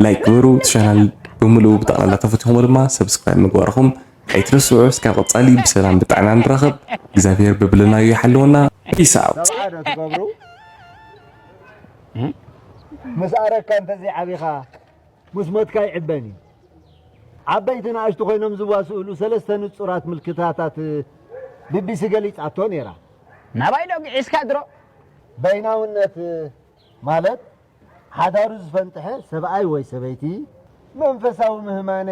ላይክ ግበሩ፣ እቲ ቻናል ብምልኡ ብጠቕላላ ተፈቲኹሞ ድማ ሰብስክራይብ ምግባርኹም ኣይትረስዑ። እስካብ ቀጻሊ ብሰላም ብጥዕና ንራኸብ። እግዚኣብሔር ብብልናዮ ይሓልወና። ፒስ ኣውት። ሰብዓ ዶ ትገብሩ? ምስ ኣረካ እንተዘይዓቢኻ ምስ ሞትካ ይዕበን እዩ። ዓበይቲ ንኣሽቱ ኮይኖም ዝዋስእሉ ሰለስተ ንጹራት ምልክታታት ቢቢሲ ገሊጻቶ ነይራ። ናባይ ዶ ግዒዝካ ድሮ? በይናውነት ማለት ሓዳሩ ዝፈንጥሐ ሰብኣይ ወይ ሰበይቲ፣ መንፈሳዊ ምህማነ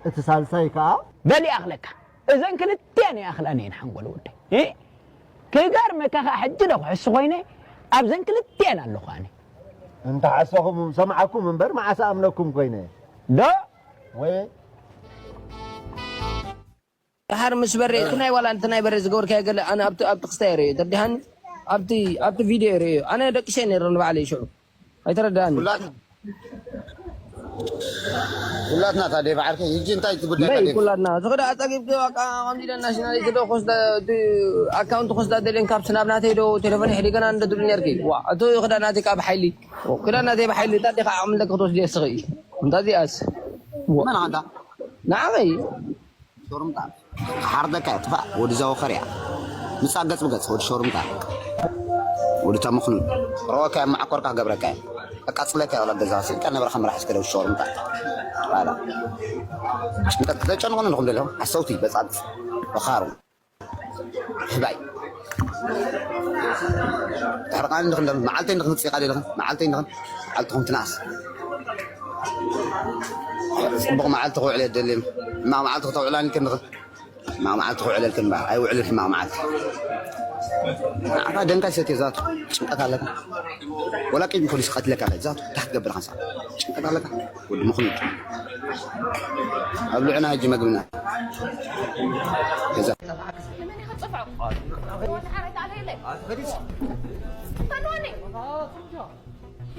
እቲ ሳልሳይ ከኣ። በል ይኣኽለካ። እዘን ክልቲኣን ይኣኽላኒ እየን ሓንጎል ወደይ። እ? ክገርመካ ከኣ ሕጂ ዶ ክሕሱ ኮይነ ኣብዘን ክልቲኣን ኣለኹ ኣነ። እንተ ሓሰኹም ሰምዓኩም እምበር መዓስ ኣምነኩም ኮይነ። ዶ? ወይ ደሓር ምስ በሬ እቲ ናይ ዋላ እቲ ናይ በሬ ዝገበርካዮ ገለ ኣነ ኣብቲ ኣብቲ ክስታይ ርእዮ ተርዲሃኒ ኣብቲ ኣብቲ ቪድዮ ርእዮ ኣነ ደቂሰ ነይረ ንባዕለይ ሽዑ ኣይተረዳኣኒ። ኩላትና ታዲያ ብዓርከይ ሕጂ እንታይ እቲ ጉዳይ በይ ታዲያ? ኩላትና ዝኽዳ ኣጸጊብኪ ኣቃ ከምዚ ኢለ ናሽናሊቲ ዶ ክወስዳ እቲ ኣካውንት ክወስዳ ደልየን ካብ ስናብ ናተይ ዶ ቴሌፎን ይሕዲ ገና እንደ ትብሊ ነርኪ ዋ እቲ ክዳ ናተይ ካብ ሓይሊ ክዳ ናተይ ብሓይሊ እንታይ ዲኻ ዓቕሚ ኣለኪ ክትወስዲ እስኺ እንታይ እዚኣስ ዋ መን ኣንታ ንዓኸይ ሾሩምጣ ክሓርደካ እያ ጥፋእ ወዲ ዘወኸር እያ ምጻእ ገጽ ብገጽ ወዲ ሾሩምጣ ወዲ ተምኽኑድ ረወካ እያ ማዓኮርካ ክገብረካ እያ ኣቃጽለካ እያ ወላ ገዛ ስልካ ነበርካ መራሕ እስከ ደው ሾሩምጣ ባላ ጭንቀት ከተጨንቑ ንኹም ደለኹም ሓሰውቲ በጻጽ ወኻሩ ሕባይ ተሕርቃኒ እንድኽን ደም መዓልተይ እንድኽን ትጽይቃ ደለኽን መዓልተይ እንድኽን መዓልትኹም ትንኣስ ጽቡቕ መዓልቲ ክውዕል የደልም ሕማቕ መዓልቲ ክተውዕላኒ ክንድኽን ሕማቕ መዓልቲ ክውዕለልክን እምበር ኣይውዕልን ሕማቕ መዓልቲ ንዓኻ ደንካይ ሰትዮ ዛቱ ጭንቀት ኣለካ ወላ ቂም ፖሊስ ቀትለካ ዛቱ እንታይ ክትገብር ኸንሳ ጭንቀት ኣለካ ወዲ ምኽኑድ ኣብልዑና ሕጂ መግብና ገዛ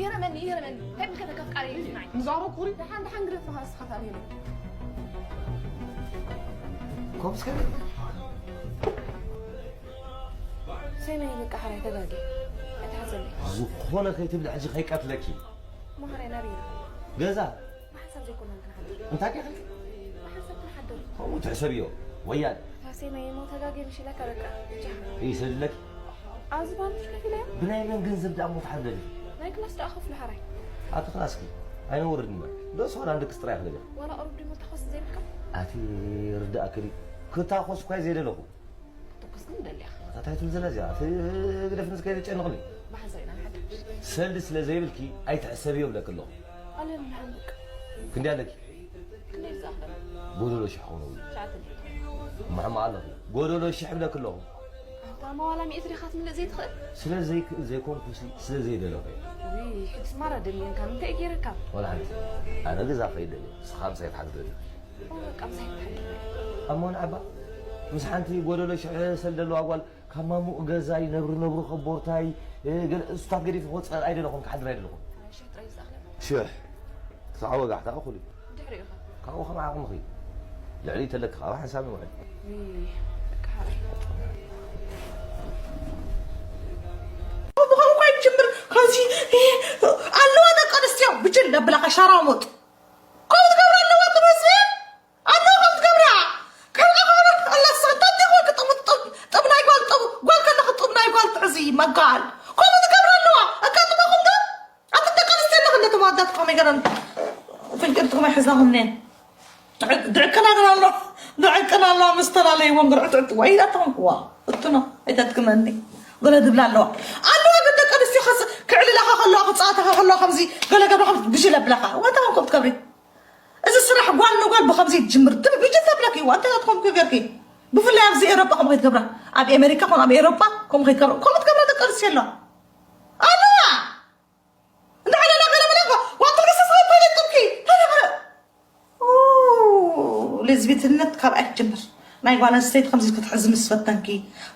ይረመኒ ይረመኒ እንታይ ብከተካ ፍቃሪ ይስማዕ ንዛሮ ኩሪ ደሓን ደሓን ግደፍ ንኻ ንስኻ ታሪሉ ኮምስከ ሰይመይ በቃ ሓራይ ተጋጊ ኣይትሓዘኒ ዝኾነ ከይትብል ሕጂ ከይቀትለኪ ማህራይ ናበይ ገዛ ብሓንሳብ ዘይኮነን ክንሓድር እንታይ ዲኺ ብሓንሳብ ክንሓድር ከምኡ ትሕሰብዮ ወያል ታሴመይ እሞ ተጋጊ ምሽ ኢለካ በቃ ጃ ይሰድለኪ ኣብዚ ባንክ ከፊለ ብናይ መን ገንዘብ ደኣ ሞ ትሓልለሊ ናይ ክላስ ደኣ ከፍሎ ሓራይ ኣቲ ክላስኪ ኣይነውርድ እምበር ደስ ዋላ ንደቅስ ጥራይ ክደልያ ዋላ ቁሩብ ድሞ ተኸስ ዘይብልካ ኣቲ ርዳእክኒ ክታኾስ እኳ ዘይደለኹ ትኩስ ግን ደልያ ኣታ እንታይ ትብል ዘላ እዚኣ እቲ ግደፍኒ እስከ የጨንቕኒ ብሓንሳብ ኢና ንሓድር ሰልዲ ስለ ዘይብልኪ ኣይትሕሰብዮ ብለኪ ኣለኹ ኣለ ምሕሙቅ ክንደይ ኣለኪ? ክንደይ ዝኣኽል? ጎደሎ ሽሕ ኾነ። ሸዓተ ሚእቲ። ምሕማ ኣለኺ። ጎደሎ ሽሕ ብለኪ ኣለኹ። ኣንታ መዋላ ሚእቲ ዲኻ ትምልእ ዘይትኽእል? ስለ ዘይክእል ዘይኮንኩሲ፣ ስለ ዘይደለኹ እየ። ውይ፣ ሕጅስ ማራ ደልየንካ፣ እንታይ ገይረካ? ወላ ሓንቲ። ኣነ ገዛ ከይድ ደልየ፣ ንስኻ ምሳይ ትሓድር ደልየ። ኦ፣ በቃ ምሳይ ትሓድር። ኣሞ ንዓባ፣ ምስ ሓንቲ ጎደሎ ሽሕ ሰል ደለዋ ጓል ካብ ማሙቕ ገዛይ ነብሪ ነብሩ ከቦርታይ፣ እ፣ ገለ እሱታት ገዲፈ ክወጽእ ኣይደለኹን፣ ክሓድር ኣይደለኹን። ሽሕ ጥራይ ዝኣኽል። ሽሕ። ክሳዕ ወጋሕታ እኹል እዩ። ድሕሪኡ ኸ? ካብኡ ከም ዓቕምኺ። ልዕሊ ተለኪ ካብ ሓንሳብ ንውዕል። እይ፣ ደቂ ሓራይ። ብኸምኡ እኳ ይጅምር፣ ከምዚ፣ እ፣ ኣለዋ ደቂ ኣንስትዮ፣ ብጅል ነብላኻ ሻራሙጥ። ከምኡ ትገብራ ኣለዋ፣ ትመስል። ኣነ ከም ትገብራ፣ ከርቐ ከሆነ ኣላ ሰንታት ይኾን ክጥቡ ጥብ፣ ጥብ ናይ ጓል ጥቡ፣ ጓል ከለኺ ጥብ ናይ ጓል ትሕዚ መጋል። ከምኡ ትገብራ ኣለዋ። ኣጋጥመኹም ዶ? ኣቲ ደቂ ኣንስትዮ ኣለኽን ነቶም ኣወዳት ከመይ ገረን ፍንጭርትኹም ኣይሕዛኹም ነን። ድዕቅና ግን ኣሎ። ድዕቅና ኣሎ፣ ምስ ተላለይዎም ግርዕትዕት ወይ ኢላትኹም። ዋ፣ እትኖ፣ ኣይተድክመኒ። ገለ ድብላ ኣለዋ። ኣለዋ ግን ደቂ ኣንስትዮ ከስ-፣ ክዕልላኻ ከለዋ፣ ክጻወታኻ ከለዋ ከምዚ ገለ ገብራ ከምዚ ብሽለ ኣብላኻ። ወንታ ከምኡ ትገብሪ? እዚ ስራሕ ጓል ንጓል ብኸምዚ ይጅምር። ትም-፣ ብጅል ተብለኪ እዋ፣ እንታይ ናትኩም ከ ገርኪ? ብፍላይ ኣብዚ ኤውሮጳ ከምኡ ከይትገብራ። ኣብ ኣሜሪካ ኮን ኣብ ኤውሮጳ ከምኡ ከይትገብራ። ከምኡ ትገብራ ደቂ ኣንስትዮ ኣለዋ። ኣለዋ። እንዳ ዕለላ ገለ መለ እኮ፣ ዋንታ ገሰ ሰበብ ኮይነ ጥብኪ። እንታይ ገበረ? ኦ፣ ሌዝቢትነት ካብኣ ትጅምር። ናይ ጓል ኣንስተይቲ ከምዚ ክትሕዚ ምስ ፈተንኪ፣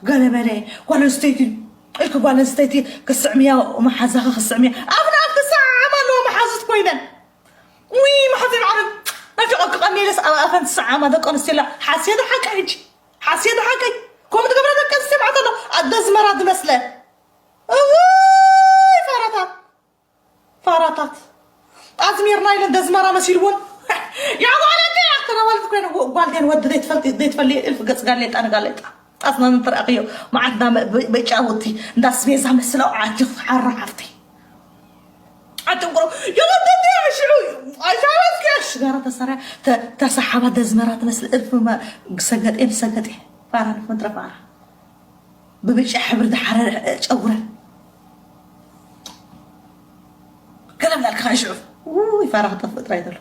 ገለ መለ፣ ጓል ኣንስተይቲ ኢልኪ ጓል ኣንስተይቲ ክስዕምያ፣ መሓዛኺ ክስዕምያ። ኣፍና ኣፍ ክሰዓዓማ ኣለዎ መሓዙት ኮይነን። ውይ፣ መሓዘይ ማዕረ፣ ናፊቐ ክቐንየለስ ኣብ ኣፈን ትሰዓማ ደቂ ኣንስትዮ ኣላ። ሓስየ ደሓቀ ሕጂ። ሓስየ ደሓቀ። ከምኡ ትገብራ ደቂ ኣንስትዮ ማዕረ ኣሎ። ኣደ ኣዝመራ ዝመስለ። እውይ፣ ፋራታት። ፋራታት። ኣዝሚርና ኢለን ኣደ ኣዝመራ መሲልወን። ያ ጓል ኣደ፣ ኣክተራ ማለት ኮይነ፣ ጓል ደን ወዲ ዘይትፈልጥ፣ ዘይትፈልጥ፣ እልፍ ገጽ ጋሌጣ ንጋሌጣ። ጣስና እንተረኣኽዮ፣ መዓት እንዳ መ-፣ በ-፣ በጫውቲ፣ እንዳ ኣስቤዛ መስለው ዓዲ ክሓራ ሓፍተይ። ኣትንኩሮ፣ የወደደ ሽዑ፣ ኣይሻራትኪ ሽጋራ ተሰራ፣ ተ-፣ ተሰሓባ ደዝመራ ትመስል እልፍ መ-፣ ሰገጤ ንሰገጤ፣ ፋራ ንፍጥረ ፋራ። ብብጫ ሕብሪ ዝሓረረ ጨጉረን። ገለ ብላልካ ሽዑ፣ ውይ፣ ፋራ ክጠፍእ ጥራይ ዘሎ።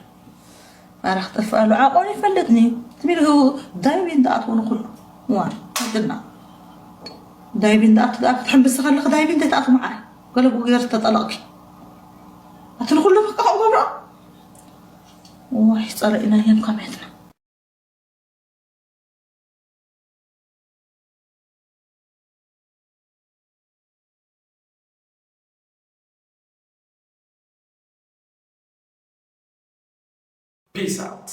ፋራ ክጠፍእ ኣሎ። ዓቆን ይፈልጥኒ። ትሚል ዳይቪን ዝኣትዎ ንኹሉ። ዋ፣ ወድና። ዳይቪን ዝኣትዎ፣ ክትሕምብሲ ከለኺ ዳይቪን ዘይትኣትዎ መዓረ። ገለ ጉግር ተጠለቕኪ። ኣቲ ንኹሉ በቃ ከምኡ ገብሮ። ዋይ፣ ጸላኢና እዮም ካሜትና። Peace out.